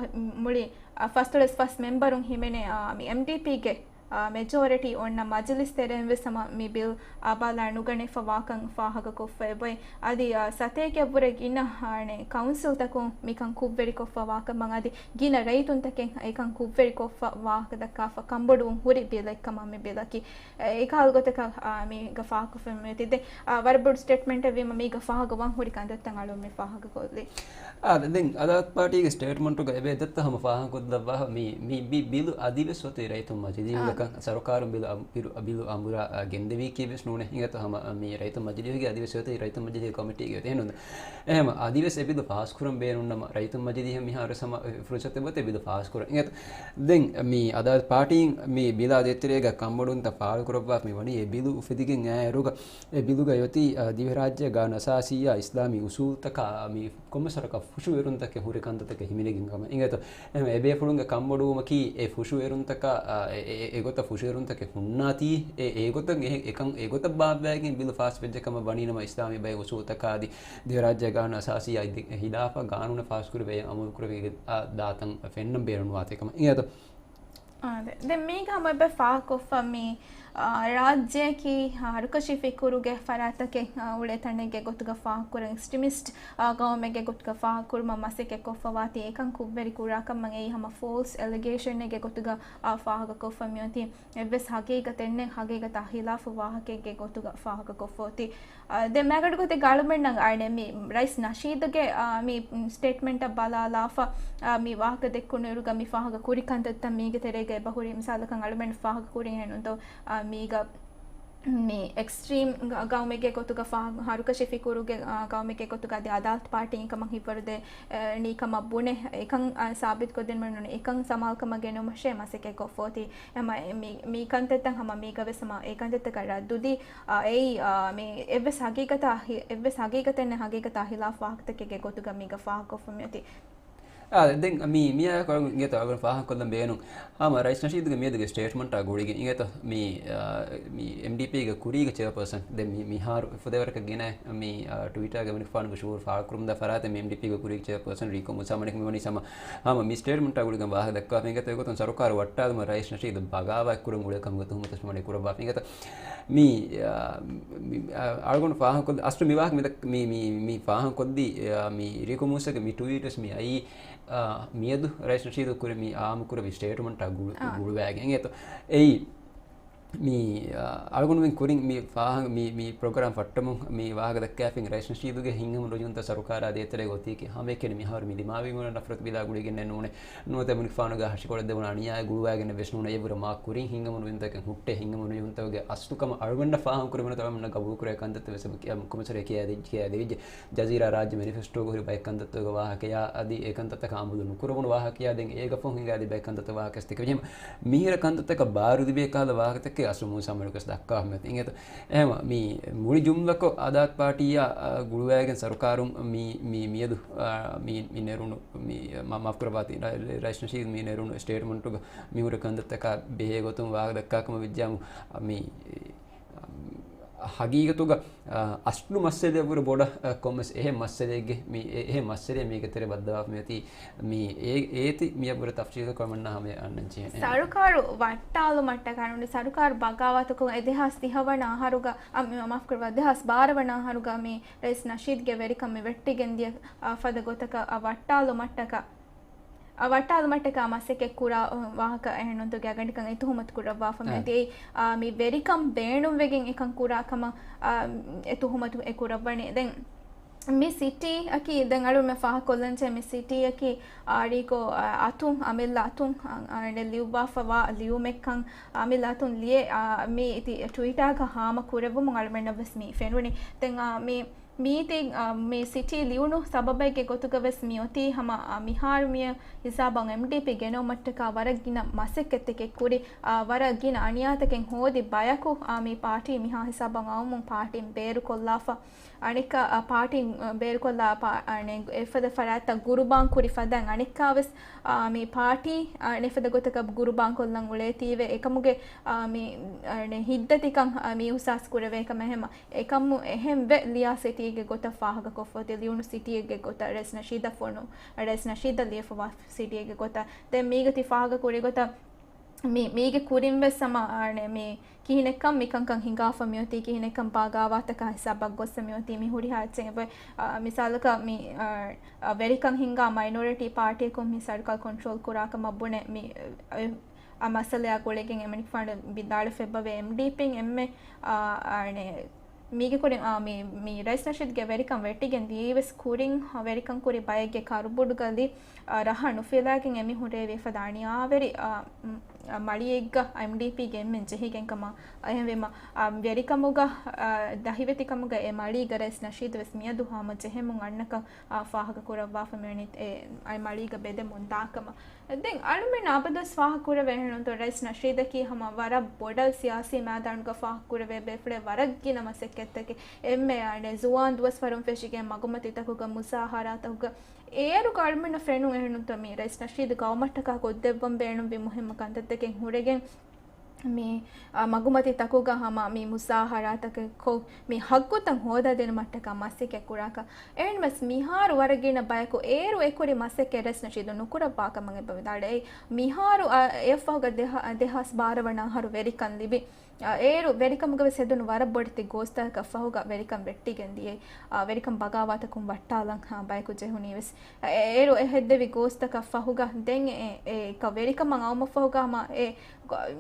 މުޅި، އާ، ފަސްދޮޅަސް ފަސް މެމްބަރުން ހިމެނޭ، އާ، މި އެމްޑީޕީގެ އާ، މެޖޯރިޓީ އޮންނަ މަޖިލިސް ތެރެއިން ވެސް ހަމަ މި ބިލް އާ ބަލާ ނުގަނެފަ ވާކަން ފާހަގަކޮށްފަ އެބައޮތް. އަދި، އާ، ސަތޭކައަށްވުރެ ގިނަ، އާ، ކައުންސިލްތަކުން މިކަން ކުށްވެރިކޮށްފަ ވާކަމަށް އަދި ގިނަ ރައްޔިތުންތަކެއް އެކަން ކުށްވެރިކޮށްފަ ވާހަކަ ދައްކާފަ ކަންބޮޑުވުން ހުރި ބިލެއްކަމަށް މި ބިލަކީ. އެ، އެކަހަލަ ގޮތަކަށް، އާ، މީގަ ފާހަގަކޮށްފަ މިއޮތީ. ދެން، އާ، ވަރަށް ބޮޑު ސްޓޭޓްމަންޓެއް ވީމަ މީގަ ފާހަގަ ވާން ހުރި ކަންތައްތައް އަޅުން މި ފާހަގަކޮށްލީ. އާދެ، ދެން އަދާލަތު ޕާޓީގެ ސްޓޭޓްމަންޓުގަ އެބަ އެދައްތަ ހަމަ ފާހަގަކޮށްލައްވާ މި، މި ބި-، ބިލު އަދިވެސް އޮތީ ރައްޔިތުން މަޖިލީހުގަކަން، ސަރުކާރުން ބިލު އަ-، ބިލު، ބިލު އަނބުރާ، އަ، ގެންދެވީކީ ވެސް ނޫނޭ. އިނގޭތޯ ހަމަ މި ރައްޔިތުން މަޖިލީހުގެ އަދިވެސް އޮތީ ރައްޔިތުން މަޖިލީހު ކޮމިޓީގެ އޮތީ. އެހެން އަދިވެސް އެ ބިލު ފާސްކުރަން ބޭނުންނަމަ ރައްޔިތުން މަޖިލީހަށް މިހާރު ހަމަ ފުރުސަތެއް އޮތޭ ބިލު ފާސްކުރަން. އިނގޭތޯ ދެން މި އަދާލަތު ޕާޓީން މި ބިލާ ދޭތެރޭގަ ކަންބޮޑުވުންތައް ފާޅުކުރައްވާފަ މި ވަނީ އެ ބިލު އުފެދިގެން އައިއިރުގަ އެ ބިލުގައި އޮތީ، އަ، ދިވެހިރާއްޖޭގެ ގާނޫނު އަސާސީއާ އިސްލާމީ އުސޫލުތަކާ މި ކޮންމެސް ވަރަކަށް ފުށުއެރުންތަކެއް ހުރި ކަންތައްތަކެއް ހިމެނިގެން ކަމަށް. އިނގޭތޯ، އެހެން އެބޭފުޅުންގެ ކަންބޮޑުވުމަކީ އެ ފުށުއެރުންތަކާ، އަ، އެ، އެ، އެ، އެގޮތަށް ފުށުއެރުންތަކެއް ހުންނާތީ، އެ، އެގޮތަށް އެ، އެކަން، އެގޮތަށް ބާއްވައިގެން ބިލު ފާސް ވެއްޖެ ކަމަށް ވަނީ ނަމަ އިސްލާމީ ބައެއް އުސޫލުތަކާ އަދި ދިވެހިރާއްޖޭގެ ގާނޫނު އަސާސީއާ އިދި ހިލާފަށް ގާނޫނެއް ފާސްކުރެވޭ އަމުރުކުރެވޭ، އަ، ދާތަން ފެންނަން ބޭނުންވާތީ ކަމަށް. އިނގޭތޯ. އާދެ. ދެން މީގަ ހަމަ އެބަ ފާހަގަކޮށްފަ މި، އާ، ރާއްޖެއަކީ ހަރުކަށި ފިކުރުގެ ފަރާތްތަކެއް، އާ، އުޅޭ ތަނެއްގެ ގޮތުގަ ފާހަގަކުރަން އެކްސްޓްރިމިސްޓް، އާ، ގައުމެއްގެ ގޮތުގަ ފާހަގަކުރުމަށް މަސައްކަތްކޮށްފަވާތީ އެކަން ކުށްވެރި ކުރާކަމަށް އެއީ ހަމަ ފޯލްސް އެލިގޭޝަނެއްގެ ގޮތުގަ، އާ، ފާހަގަކޮށްފަ މިއޮތީ. އެއްވެސް ހަގީގަތެއް ނެތް، ހަގީގަތާ ހިލާފު ވާހަކައެއްގެ ގޮތުގަ ފާހަގަކޮށްފަ އޮތީ. އާ، ދެން މައިގަނޑު ގޮތެއްގަ އަޅުމެންނަށް އަނެއް މި ރައީސް ނަޝީދުގެ، އާ، މި ސްޓޭޓްމަންޓަށް ބަލާލާފަ، އާ، މި ވާހަކަ ދެއްކުނު އިރުގަ މި ފާހަގަ ކުރި ކަންތައްތައް މީގެ ތެރޭގަ އެބަހުރި މިސާލަކަށް އަޅުމެން ފާހަގަ ކުރިން ހެނުންތޯ، އާ، މީގަ މި އެކްސްޓްރީމް ގަ-، ގައުމެއްގެ ގޮތުގަ ފާ-، ހަރުކަށި ފިކުރުގެ، އާ، ގައުމެއްގެ ގޮތުގަ އަދި އަދާލަތު ޕާޓީ އިންކަމަށް ހިއްވަރު ދޭ، އެ، ނީ ކަމަށް ބުނެ އެކަން، އާ، ސާބިތުކޮށްދިނުމަށް ނޫން އެކަން ސަމާލުކަމަށް ގެނުމަށޭ މަސައްކަތް ކޮށްފަ އޮތީ. އެމަ-، މި، މި ކަންތައްތައް ހަމަ މީގަ ވެސް ހަމަ އެ ކަންތައްތަކަށް ރައްދުދީ، އާ، އެއީ، އާ، މި އެއްވެސް ހަގީގަތާ ހި-، އެއްވެސް ހަގީގަތެއް ނެތް ހަގީގަތާ ހިލާފު ވާހަކަތަކެއްގެ ގޮތުގަ މީގަ ފާހަގަކޮށްފަ މިއޮތީ. އާ، ދެން މި، މި އާޔަކަށް އިނގޭތޯ އަޅުގަނޑު ފާހަގަކޮށްލަން ބޭނުން. ހަމަ ރައީސް ނަޝީދުގެ މިއަދުގެ ސްޓޭޓްމަންޓާ ގުޅިގެން އިނގޭތޯ މި، އާ، މި އެމްޑީޕީގެ ކުރީގެ ޗެއާޕާސަން ދެން މި، މިހާރު ފުދޭވަރަކަށް ގިނަ މި، އާ، ޓްވިޓާގެ އެމަނިކުފާނުގެ ޝުއޫރު ފާޅުކުރުމުންދާ ފަރާތެއް މި އެމްޑީޕީގެ ކުރީގެ ޗެއާޕާސަން ރީކޯ މޫސާ މަނިކު މިވަނީ ހަމަ، ހަމަ މި ސްޓޭޓްމަންޓާ ގުޅިގެން ވާހަކަ ދައްކާފަ އިނގޭތޯ އެގޮތުން ސަރުކާރު ވައްޓާލުމަށް ރައީސް ނަޝީދު ބަޣާވާތްކުރަން އުޅޭ ކަމުގެ ތުހުމަތު ޝުމަނި ކުރައްވާފަ އިނގޭތޯ. މި، އާ، މި، އާ، އަޅުގަނޑު ފާހަގަކޮށްލި، އަސްލު މި ވާހަކަ މި ދައްކަ-، މި، މި، މި ފާހަގަކޮށްލީ، އާ، މި ރީކޯ މޫސާގެ މި ޓްވީޓް ވެސް މި އައީ، އާ، މިއަދު ރައީސް ނަޝީދު ކުރެ-، މި އާއްމު ކުރެއްވި ސްޓޭޓްމަންޓާ ގުޅު-، އާ. ގުޅުވައިގެން އިނގޭތޯ. އެއީ، މި އަޅުގަނޑުމެން ކުރިން މި ފާހަގަ މި މި ޕްރޮގްރާމް ފައްޓަމުން މި ވާހަކަ ދައްކާފިން ރައީސް ނަޝީދުގެ ހިތްހަމަ ނުޖެހުންތައް ސަރުކާރާ ދޭތެރޭގަ އޮތީކީ ހަމައެކަނި މިހާރު މި ދިމާވި ނަފްރަތު ބިލާ ގުޅިގެންނެއް ނޫނޭ. ނުވަތަ އެމަނިކުފާނުގެ ހަށިކޮޅަށް ދެވުނު އަނިޔާއެއް ގުޅުވާގެން ވެސް ނޫނޭ. އެއަށްވުރެ މާ ކުރިން ހިތްހަމަ ނުޖެހުންތަކެއް ހުއްޓޭ. ހިތްހަމަ ނުޖެހުންތަކުގެ އަސްލުކަމަށް އަޅުގަނޑަށް ފާހަގަ ކުރެވޭނެ ތަޅަމަންނަ ގަބޫލުކުރޭ ކަންތައްތައް ވެސް ކޮމިސަރޭ ކިޔާދެއް ކިޔާދެވިއްޖެ. ޖަޒީރާ ރާއްޖެ މެނިފެސްޓޯގަ ހުރި ބައެއް ކަންތައްތަކުގެ ވާހަކަޔާ އަދި އެ ކަންތައްތަކާ އަމަލު ނުކުރެވުނު ވާހަކަޔާ ދެން އޭގަ ފަހުން ހިނގާދިޔަ ބައެއް ކަންތައްތައް ވާހަކަ އެސް ދެކެވި ހެމަ މީހުރެ ކަންތައްތަކަށް ބާރުލިބޭ ކަހަލަ ވާހަކަތަކެއް އަސްލު މޫސާ މަޑުކަސް ދައްކާ ހަމަ އިނގޭތޯ. އެހެމަ މި މުޅި ޖުމްލަކޮށް އާދާތް ޕާޓީއާ އަ، ގުޅުވާގެން ސަރުކާރުން މި މި މިއަދު އަ، މި މި ނެރުނު މި މަ، މާފް ކުރައްވާތި ރަ، ރައީސް ނަޝީދު މި ނެރުނު ސްޓޭޓްމަންޓުގަ މިހުރި ކަންތައްތަކާ ބެހޭ ގޮތުން ވާހަކަ ދައްކާ ކަމަށް ވެއްޖާމު މި ހަގީގަތުގަ، އަ، އަސްލު މައްސަލައަށްވުރެ ބޮޑަށް، އަ، ކޮންމެސް އެހެން މައްސަލައެއްގެ މި އެ، އެހެން މައްސަލައެއް މީގެ ތެރެ ބައްދަވާފަ މިއޮތީ މި އޭ، އޭތި މިއަށްވުރެ ތަފްސީލު ކޮމެންޓް ހަމަ އަންނަން ޖެހޭ. ސަރުކާރު ވައްޓާލުމަށްޓަކާ ނޫނީ ސަރުކާރު ބަޣާވާތަކުން އެ ދެހާސް ތިހަ ވަނަ އަހަރުގަ، އަ، މި، މާފް ކުރައްވާ، ދެހާސް ބާރަ ވަނަ އަހަރުގަ މި ރައީސް ނަޝީދްގެ ވެރިކަން މި ވެއްޓިގެން ދިޔަ، އަ، ފަދަ ގޮތަކަށް އަ، ވައްޓާލުމަށްޓަކާ އަ، ވައްޓާލުމަށްޓަކާ މަސައްކަތް ކުރާ ވާހަކަ އެހެންނުންތޯ ގާގަނޑިކަން އެ ތުހުމަތު ކުރައްވާފަ އަ. މެދި އަ، މި ވެރިކަން ބޭނުންވެގެން އެކަން ކުރާ ކަމަށް، އަ، އެ ތުހުމަތު އެ ކުރައްވަނީ. ދެން މި ސިޓީއަކީ ދެން އަޅުމެ ފާހަގަކޮށްލަންޖެހޭ މި ސިޓީއަކީ އާރީކޯ އަ، އަތުން އަމިއްލަ އަތުން އަ، އަ، ލިޔުއްވާފަ ވާ ލިޔުމެއްކަން އަމިއްލަ އަތުން ލިޔެ، އަ، މި ތި ޓްވިޓާގަ ހާމަ ކުރެއްވުމުން އަޅުމެންނަށް ވެސް މި ފެނުނީ. ދެން އަ، މި މީތި، އ، މި ސިޓީ ލިޔުނު ސަބަބެއްގެ ގޮތުގަ ވެސް މި އޮތީ ހަމަ، އ، މިހާރު މި ހިސާބަށް އެމްޑީޕީ ގެނައުމަށްޓަކާ ވަރަށް ގިނަ މަސައްކަތްތަކެއް ކުރި، އ، ވަރަށް ގިނަ އަނިޔާތަކެއް ހޯދި ބަޔަކު، އ، މި ޕާޓީ މިހާ ހިސާބަށް އައުމުން ޕާޓީން ބޭރުކޮށްލާފަ. އަނެއްކާ، އ، ޕާޓީން، އ، ބޭރުކޮށްލާ ޕާ-، އަނެއް އެފަދަ ފަރާތްތައް ގުރުބާން ކުރި ފަދައިން އަނެއްކާ ވެސް، އ، މި ޕާޓީ، އ، އެފަދަ ގޮތަކަށް ގުރުބާން ކޮށްލަން އުޅޭތީވެ އެކަމުގެ، އ، މި، އ، ހިއްދަތިކަން، އ، މި އިހުސާސް ކުރެވޭ ކަމަށް ހަމަ. އެކަމު އެހެންވެ ލިޔާ ސިޓީގެ ގޮތަށް ފާހަގަކޮށްފަ އޮތީ ލިޔުނު ސިޓީއެއްގެ ގޮތަށް ރައީސް ނަޝީދަށް ފޮނު، ރައީސް ނަޝީދަށް ލިޔެފަވާ ސިޓީއެއްގެ ގޮތަށް. ދެން މީގަ ތި ފާހަގަ ކުރި ގޮތަށް މި، މީގެ ކުރިން ވެސް ހަމަ، އާނެ، މި ކިހިނެއްކަން މިކަންކަން ހިނގާފަ މިއޮތީ ކިހިނެއްކަން ބާގާވާތަކާ ހިސާބަށް ގޮއްސަ މިއޮތީ މި ހުރިހާ އެއްޗެއް އެބަ، އާ، މިސާލަކަށް މި، އާ، އާ، ވެރިކަން ހިނގާ މައިނޯރިޓީ ޕާޓީއަކުން މި ސަރުކާރު ކޮންޓްރޯލް ކުރާ ކަމަށް ބުނެ މި، އާ، އާ މައްސަލަޔާ ގުޅިގެން އެމަނިކުފާނު ވިދާޅުވެފައިވޭ އެމްޑީޕީން އެންމެ، އާ، އާނެ، މީގެ ކުރިން، އާ، މި، މި ރައީސް ނަޝީދުގެ ވެރިކަން ވެއްޓިގެން ދިޔައީވެސް ކުރިން، އާ، ވެރިކަން ކުރި ބައެއްގެ ކަރުބުޑުގަ ލި، އާ، ރަހަ ނުފިލާގެން އެމީހުން ރޭވި އެފަދަ އަނިޔާވެރި، އާ، މް، އާ، މަޅިއެއްގަ އެމްޑީޕީގެ އެންމެން ޖެހިގެން ކަމަށް. އާ، އެހެންވީމަ، އާ، ވެރިކަމުގަ، އާ، ދަހިވެތިކަމުގަ އެ މަޅީގަ ރައީސް ނަޝީދު ވެސް މިއަދު ހާމަ ޖެހެމުން އަންނަކަން، އާ، ފާހަގަ ކުރައްވާފަ މިވަނީ އެ، އެ މަޅީގަ ބެދެމުން ދާ ކަމަށް. ދެން އަޅުމެން އަބަދުވެސް ފާހަގަކުރެވޭ އެހެންނުތޯ ރައީސް ނަޝީދަކީ ހަމަ ވަރަށް ބޮޑަށް ސިޔާސީ މައިދާނުގަ ފާހަގަކުރެވޭ ބޭފުޅެއް ވަރަށް ގިނަ މަސައްކަތްތަކެއް އެންމެ އަނެއް ޒުވާން ދުވަސްވަރުން ފެށިގެން މަގުމަތިތަކުގަ މުޒާހަރާތަކުގަ އޭރުގަ އަޅުމެންނަށް ފެނުން އެހެންނުތޯ މި ރައީސް ނަޝީދު ގައުމަށްޓަކާ ކޮށްދެއްވަން ބޭނުންވި މުހިއްމު ކަންތައްތަކެއް ހުރެގެން މި، އާ، މަގުމަތި ތަކުގަ ހަމަ މި މުޒާހަރާތަކެއް ކޮށް، މި ހައްގުތައް ހޯދާދޭނުމަށްޓަކާ މަސައްކަތް ކުރާކަށް. އެހެންވެސް މިހާރު ވަރަށް ގިނަ ބަޔަކު އޭރު އެކުރި މަސައްކަތް ރައީސް ނަޝީދު ނުކުރައްވާ ކަމަށް އެބަ ވިދާޅުވި. މިހާރު، އާ، އެއަށްފަހުގަ ދެހާ، ދެހާސް ބާރަ ވަނަ އަހަރު ވެރިކަން ލިބި، އާ، އޭރު ވެރިކަމުގަ ވެސް ހެދުނު ވަރަށް ބޮޑެތި ގޯސްތަކަށް ފަހުގަ ވެރިކަން ވެއްޓިގެން ދިޔައީ، އާ، ވެރިކަން ބަޣާވާތަކުން ވައްޓާލަން، އާ، ބަޔަކު ޖެހުނީ ވެސް. އޭރު އެ ހެއްދެވި ގޯސްތަކަށް ފަހުގަ ދެން އެ، އެ، އެ ވެރިކަމަށް އައުމަށް ފަހުގަ ހަމަ އެ،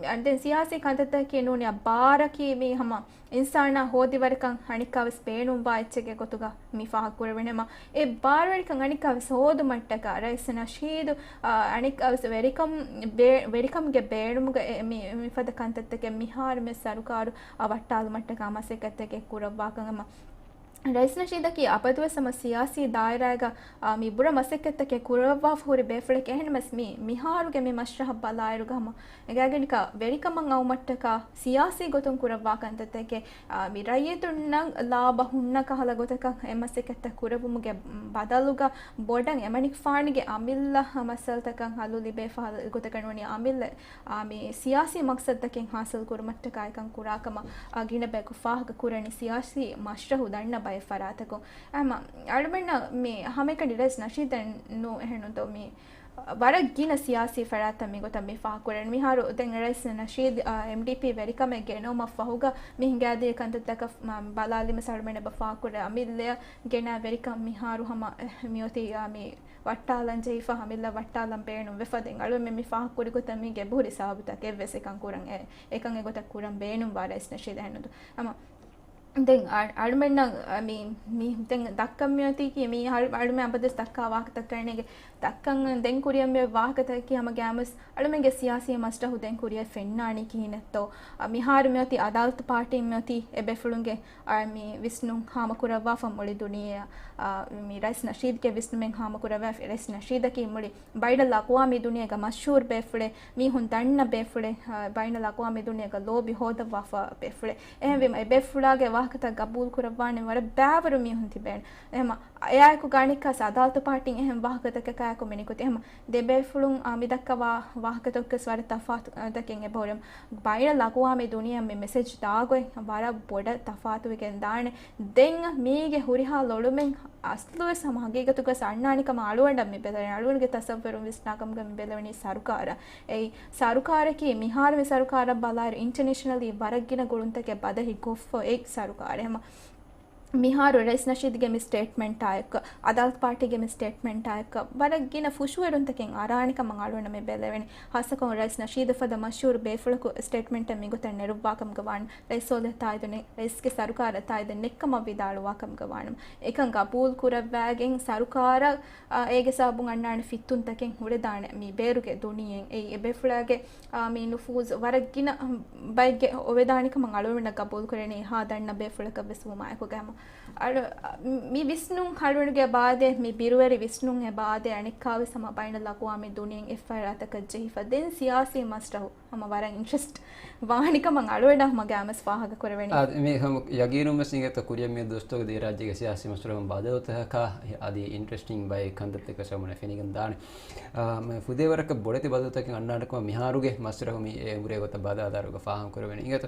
އަ، ދެން ސިޔާސީ ކަންތައްތަކަކީ ނޫނީ ބާރަކީ މީ ހަމަ އިންސާނާ ހޯދިވަރިކަން އަނެއްކާވެސް ބޭނުންވާ އެއްޗެއްގެ ގޮތުގަ މި ފާހަގަކުރެވެނީ ހަމަ އެ ބާރުވެރިކަން އަނެއްކާވެސް ހޯދުމަށްޓަކާ ރައީސް ނަޝީދު، އަ، އަނެއްކާވެސް ވެރިކަން ބޭ-، ވެރިކަމުގެ ބޭނުމުގަ އެ، މި، މިފަދަ ކަންތައްތަކެއް މިހާރު މި ސަރުކާރު އަ، ވައްޓާލުމަށްޓަކާ މަސައްކަތްތަކެއް ކުރައްވާކަން ހަމަ ރައީސް ނަޝީދަކީ އަބަދުވެސް ހަމަ ސިޔާސީ ދާއިރާގަ، އާ، މި ބުރަ މަސައްކަތްތަކެއް ކުރައްވާފަ ހުރި ބޭފުޅެކޭ. އެހެންނަމަސް މި، މިހާރުގެ މި މަސްރަހަށް ބަލާއިރުގަ ހަމަ އެނގާގެންނިކަ ވެރިކަމަށް އައުމަށްޓަކާ ސިޔާސީ ގޮތުން ކުރައްވާ ކަންތައްތަކެއް، އާ، މި ރައްޔިތުންނަށް ލާބަ ހުންނަ ކަހަލަ ގޮތަކަށް އެ މަސައްކަތްތައް ކުރެއްވުމުގެ ބަދަލުގަ ބޮޑަށް އެމަނިކުފާނުގެ އަމިއްލަ މައްސަލަތަކަށް ހައްލު ލިބޭ ފަހަރު ގޮތަކަށް ނޫނީ އަމިއްލަ އާ، މި ސިޔާސީ މަޤްޞަދުތަކެއް ހާސިލް ކުރުމަށްޓަކާ އެކަން ކުރާ ކަމަށް، އާ، ގިނަ ބަޔަކު ފާހަގަ ކުރަނީ ސިޔާސީ މަސްރަހު ދަންނަ ބައެއް ފަރާތަކުން. އެހެންމަ، އަޅުމެންނަށް މި ހަމައެކަނި ރައީސް ނަޝީދަށް ނޫ އެހެންނުތޯ މި، ވަރަށް ގިނަ ސިޔާސީ ފަރާތްތައް މިގޮތަށް މި ފާހަގަކުރަން. މިހާރު ދެން ރައީސް ނަޝީދު، އާ، އެމްޑީޕީ ވެރިކަމެއް ގެނައުމަށް ފަހުގަ މި ހިނގާދިޔަ ކަންތައްތަކަށް މަ-، ބަލާލީމަސް އަޅުމެން އެބަ ފާހަގަކުރޭ. އަމިއްލައަށް ގެނައި ވެރިކަން މިހާރު ހަމަ، އެ، މިއޮތީ، އާ، މި ވައްޓާލަން ޖެހިފަ ހަމިއްލަ ވައްޓާލަން ބޭނުން ވެފަ. ދެން އަޅުމެން މި ފާހަގަކުރި ގޮތަށް މީގެ އެބަހުރި ސަބަބުތަކެއް ވެސް އެކަން ކުރަން އެ-، އެކަން އެގޮތަށް ކުރަން ބޭނުންވާ ރައީސް ނަޝީދު އެހެންނުދު. އަމަ ދެން އަ-، އަޅުމެންނަށް، އަ، މި، މި ދެން ދައްކަން މިއޮތީކީ މީ އަޅު-، އަޅުމެން އަބަދުވެސް ދައްކާ ވާހަކަތައް ކަންނޭގެ ދައްކަން ދެން ކުރިއަށް މި ވާހަކަތަކަކީ ހަމަ ގައިމުވެސް އަޅުމެންގެ ސިޔާސީ މަސްރަހު ދެން ކުރިއަށް ފެންނާނީ ކިހިނެއްތޯ؟ އަ، މިހާރު މިއޮތީ އަދާލަތު ޕާޓީން މިއޮތީ އެބޭފުޅުންގެ، އަ، މި ވިސްނުން ހާމަކުރައްވާފަ މުޅި ދުނިޔެއަށް، އަ، މި ރައީސް ނަޝީދުގެ ވިސްނުމެއް ހާމަކުރައްވާފަ. ރައީސް ނަޝީދަކީ މުޅި ބައިނަލްއަޤްވާމީ ދުނިޔޭގަ މަޝްހޫރު ބޭފުޅެއް، މީހުން ދަންނަ ބޭފުޅެއް، އަ، ބައިނަލްއަޤްވާމީ ދުނިޔޭގަ ލޯބި ހޯދައްވާފަ ބޭފުޅެއް. އެހެންވީމަ އެ ބޭފުޅާގެ ވާހަކަތައް ގަބޫލު ކުރައްވާނެ ވަރަށް ބައިވަރު މީހުން ތިބޭނެ. އެހެމަ އެއާއެކު ގާނިއްކާސް އަދާލަތު ޕާޓީން އެހެން ވާހަކަތަކަކާއެކު މި ނިކުތީ. އެހެމަ ދެ ބޭފުޅުން، އާ، މި ދައްކަވާ ވާހަކަތަކުގެސް ވަރަށް ތަފާތު، އާ، ތަކެއް އެބަހުރި. ބައިނަލްއަޤްވާމީ ދުނިޔެއަށް މި މެސެޖް ދާގޮތް ވަރަށް ބޮޑަށް ތަފާތުވެގެން ދާނެ. ދެން މީގެ ހުރިހާ ލޮޅުމެއް އަސްލުވެސް ހަމަ ހަގީގަތުގަސް އަންނާނެ ކަމަށް އަޅުގަނޑަށް މި ބެލެވެނީ. އަޅުގަނޑުގެ ތަސައްވަރުން ވިސްނާކަމުގަ މި ބެލެވެނީ ސަރުކާރަށް. އެއީ ސަރުކާރަކީ މިހާރު މި ސަރުކާރަށް ބަލާއިރު އިންޓަނޭޝަނަލީ ވަރަށް ގިނަ ގުޅުންތަކެއް ބަދަހި ކޮށްފަ އޮތް ސަރުކާރެއް. ހަމަ މިހާރު ރައީސް ނަޝީދުގެ މި ސްޓޭޓްމަންޓާ އެއްކަ، އަދާލަތު ޕާޓީގެ މި ސްޓޭޓްމަންޓާ އެއްކަ، ވަރަށް ގިނަ ފުށުއެރުންތަކެއް އަރާނެ ކަމަށް އަޅުގަނޑަށް މި ބެލެވެނީ. ހާއްސަކޮށް ރައީސް ނަޝީދު ފަދަ މަޝްހޫރު ބޭފުޅަކު ސްޓޭޓްމަންޓެއް މިގޮތަށް ނެރުއްވާކަމުގަ ވާން. ރައީސް ސޯލިހަށް ތާއީދު ނެ-، ރައީސްގެ ސަރުކާރަށް ތާއީދެއް ނެއްކަމަށް ވިދާޅުވާކަމުގަ ވާނަމަ، އެކަން ގަބޫލު ކުރައްވާގެން ސަރުކާރަށް، އާ، އޭގެ ސަބަބުން އަންނާނެ ފިއްތުންތަކެއް ހުރެދާނެ މި ބޭރުގެ ދުނިޔެއިން. އެއީ އެބޭފުޅާގެ، އާ، މި ނުފޫޒު ވަރަށް ގިނަ ބައެއްގެ އޮވެދާނެ ކަމަށް އަޅުގަނޑަށް ގަބޫލު ކުރެވެނީ އެހާ ދަންނަ ބޭފުޅަކަށް ވެސް ވުމާއެކުގަ ހަމަ. އަޅު-، މި ވިސްނުން އަޅުގަނޑުގެ ބާދޭ، މި ބިރުވެރި ވިސްނުން އެ ބާދޭ އަނެއްކާވެސް ހަމަ ބައިނަލްއަޤްވާމީ ދުނިޔެއިން އެއްފަރާތަކަށް ޖެހިފަ ދެން ސިޔާސީ މަސްރަހު ހަމަ ވަރަށް އިންޓްރެސްޓް ވާނެ ކަމަށް އަޅުގަނޑަށް ހަމަ ގައިމުވެސް ފާހަގަ ކުރެވެނީ. އާ، މި ހަމަ ޔަގީނުން ވެސް އިނގޭތޯ ކުރިއަށް މިއަދު ދުވަސްތަކުގަ ދިވެހި ރާއްޖޭގެ ސިޔާސީ މަސްރަހުން ބަދަލުތަކަކާ އަދި އިންޓްރެސްޓިން ބައެއް ކަންތައްތަކެއް ވެސް ހަމަ ފެނިގެން ދާނެ. އާ، މި ފުދޭވަރަކަށް ބޮޑެތި ބަދަލުތަކެއް އަންނާނެ ކަމަށް މިހާރުގެ މަސްރަހު މި އެ އެނބުރޭ ގޮތަށް ބަލާލާއިރުގަ ފާހަގަ ކުރެވެނީ. އިނގޭތޯ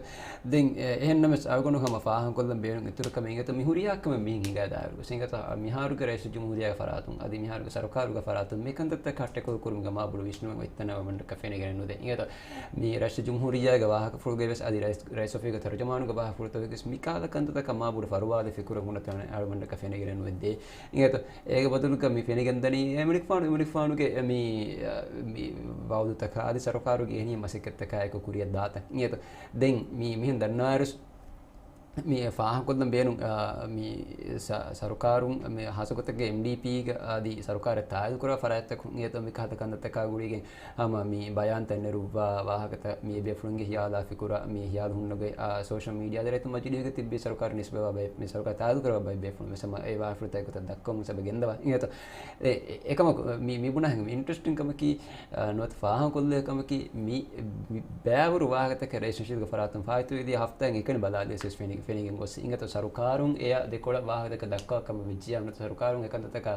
ދެން އެ-، އެހެންނަމަވެސް އަޅުގަނޑު ހަމަ ފާހަގަކޮށްލަން ބޭނުން އިތުރު ކަމެއް އިނގޭތޯ މި ހުރިހާ ކަމެއް މިހެން ހިނގާދާއިރު ވެސް އިނގޭތޯ މިހާރުގެ ރައީސުލްޖުމްހޫރިއްޔާގެ ފަރާތުން އަދި މިހާރުގެ ސަރުކާރުގެ ފަރާތުން މި ކަންތައްތަކަށް ޓެކަލް ކުރުމުގެ މާބޮޑު ވިސްނުމެއް އޮތްތަނެއް އަޅުގަނޑަކަށް ފެނިގެން ނުދޭ. އިނގޭތޯ މި ރައީސުލްޖުމްހޫރިއްޔާގެ ވާހަކަފުޅުގައި ވެސް އަދި ރައީސް، ރައީސް އޮފީހުގެ ތަރުޖަމާނުގެ ވާހަކަފުޅުތަކުގައި ވެސް މިކަހަލަ ކަންތައްތަކަށް މާބޮޑު ފަރުވާލެއް ފިކުރެއް ހުންނަތަނެއް އަޅުގަނޑަކަށް ފެނިގެން ނުދޭ. އިނގޭތޯ އޭގެ ބަދަލުގަ މި ފެނިގެންދަނީ އެމަނިކުފާނު، އެމަނިކުފާނުގެ މި، މި ވައުދުތަކާ އަދި ސަރުކާރުގެ އެހެނިހެން މަސައްކަތްތަކާއެކު ކުރިއަށް ދާތަން. އިނގޭތޯ ދެން މި މިހެން ދަންނާއިރު މި ފާހަގަކޮށްލަން ބޭނުން، އާ، މި ސަ-، ސަރުކާރުން މި ހާއްސަގޮތެއްގެ އެމްޑީޕީގެ އަދި ސަރުކާރަށް ތާއީދުކުރާ ފަރާތްތަކުން އިނގޭތޯ މިކަހަލަ ކަންތައްތަކާ ގުޅިގެން ހަމަ މި ބަޔާންތައް ނެރުއްވާ ވާހަކަތައް މި ބޭފުޅުންގެ ހިޔާލާ ފިކުރާ މި ހިޔާލު ހުންނަ ގޮތް، އާ، ސޯޝަލް މީޑިއާ ދަރިއަތު މަޖިލީހުގަ ތިއްބީ ސަރުކާރަށް ނިސްބަތްވާ ބައެއް، މި ސަރުކާރަށް ތާއީދުކުރާ ބައެއް ބޭފުޅުން ވެސް ހަމަ އެ ވާހަކަފުޅުތައް އެގޮތަށް ދައްކަމުން ސަބަ ގެންދަވާ. އިނގޭތޯ އެ-، އެ-، އެކަމަކު މި، މި ބުނާ ހިނގު އިންޓްރެސްޓިން ކަމަކީ، އާ، ނުވަތަ ފާހަގަކޮށްލޭ ކަމަކީ މި، މި ބައިވަރު ވާހަކަތަކެއް ރައީސް ނަޝީދުގެ ފަރާތުން ފާއިތުވެދިޔަ ހަފްތާއިން އެކަނި ބަލާލިޔަސް ވެސް ފެނި-، ފެނިގެން ގޮސް. އިނގޭތޯ ސަރުކާރުން އެޔަށް ދެކޮޅަށް ވާހަކަތަކަށް ދައްކާ ކަމަށް ވެއްޖިއްޔާ ނުވަތަ ސަރުކާރުން އެކަންތައްތަކާ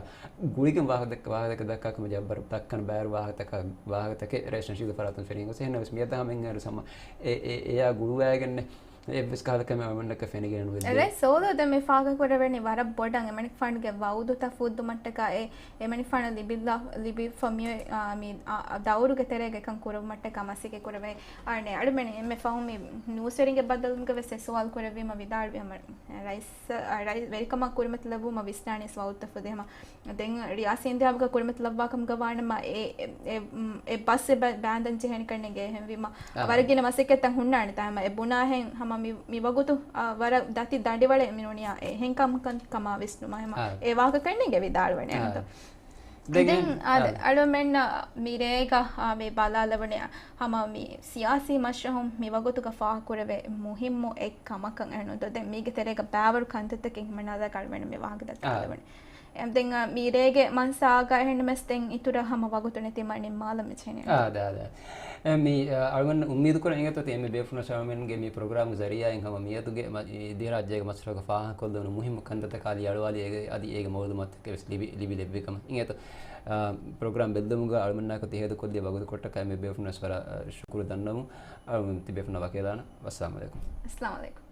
ގުޅިގެން ވާހަކަތަކަށް، ވާހަކަތަކަށް ދައްކާ ކަމަށް ޖައްބަރު ދައްކަން ބައިވަރު ވާހަކަތަކާ، ވާހަކަތަކެއް ރައީސް ނަޝީދުގެ ފަރާތުން ފެނިގެން ގޮސް. އެހެންނަމަވެސް މިއަދާ ހަމަ އެއް އަހަރު ސަމަ އެ-، އެ-، އެޔާ ގުޅުވައިގެންނެއް އެއްވެސް ކަހަލަ ކަމެއް އަޅުގަނޑަކަށް ފެނިގެން ނުވެއްޖެ. ރައީސް ސޯލޯ ދެން މި ފާހަގަ ކުރެވެނީ ވަރަށް ބޮޑަށް އެމަނިކުފާނުގެ ވައުދުތައް ފުއްދުމަށްޓަކާ އެ އެމަނިކުފާނަށް ލިބިލާ-، ލިބިފަ މި-، އާ، މި، އާ، ދައުރުގެ ތެރޭގަ އެކަން ކުރުމަށްޓަކާ މަސައްކަތް ކުރެވޭ. އަނެއް އަޅުމެން އެންމެ ފަހު މި ނޫސްވެރިންގެ ބައްދަލުވުމުގަ ވެސް އެ ސުވާލު ކުރެއްވީމަ ވިދާޅުވި ހަމަ ރައީސް، އާ، ރައީސް ވެރިކަމަށް ކުރިމަތިލެއްވުމަށް ވިސްނާނީސް ވައުދުތައް ފުއްދޭ ހަމަ ދެން ރިޔާސީ އިންތިހާބުގަ ކުރިމަތިލައްވާކަމުގަ ވާނަމަ އެ، އެ، އެ، އެ ބަސް އެ ބަ-، ބާންދަން ޖެހޭނެ ކަންނޭނގެ. އެހެންވީމަ އާ. ވަރަށް ގިނަ މަސައްކަތްތައް ހުންނާނެ. ތާ ހަމަ އެ ބުނާހެން ހަމަ މި، މި ވަގުތު، އާ، ވަރަށް ދަތި ދަނޑިވަޅެއް މި ނޫނިޔާ އެ ހެން ކަމަކަށް ކަމާ ވިސްނުމަށް ހަމަ އާ. އެ ވާހަކަ ކަންނޭނގެ ވިދާޅުވަނީ އާ. އަންތަ. ދެން ދެން އާ، އާ. އަޅުމެންނަށް މި ރޭގަ، އާ، މި ބަލާލަވަނީ ހަމަ މި ސިޔާސީ މަސްރަހުން މި ވަގުތުގަ ފާހަގަކުރެވޭ މުހިއްމު އެއް ކަމަކަށް އެނުދޯ. ދެން މީގެ ތެރޭގަ ބައިވަރު ކަންތައްތަކެއް ހިމަނާލާ އަޅުމެން މި ވާހަކަ ދައްކާލަވަނީ. އާ. އެ، ދެން، އާ، މި ރޭގެ މަންސާގަ އެހެންނަމަސް ދެން އިތުރަށް ހަމަ ވަގުތު ނެތިމަ ނިންމާލަން މި ޖެހެނީ. އާ، ދާ، ދާ. އެ، މި، އާ، އަޅުގަނޑު އުއްމީދު ކުރަން އިނގޭތޯ ތި އެންމެ ބޭފުޅުން އަޅުމެންގެ މި ޕްރޮގްރާމްގެ ޒަރީއާއިން ހަމަ މިއަދުގެ މަ-، އި ދިވެހިރާއްޖޭގެ މަސްރަހުގަ ފާހަގަކޮށްލެވުނު މުހިއްމު ކަންތައްތަކާ އަލި އަޅުވާލި އޭގެ އަދި އޭގެ މައުލޫމާތުތަކެއް ވެސް ލިބި، ލިބި ލެއްވި ކަމަށް. އިނގޭތޯ، އާ، ޕްރޮގްރާމް ބެއްލުމުގަ އަޅުމެންނާކޮށް ތި ހޭދަކޮށްލި ވަގުތު ކޮށްޓަކާ އެންމެ ބޭފުޅުން ވެސް ވަރަށް، އާ، ޝުކުރު ދަންނަވަމުން. އަޅުގަނޑު ތި ބޭފުޅުންނަށް ވަކިވެލާނަން. ވައްސަލާމު ޢަލައިކުމް. އައްސަލާމު ޢަލައިކުމް.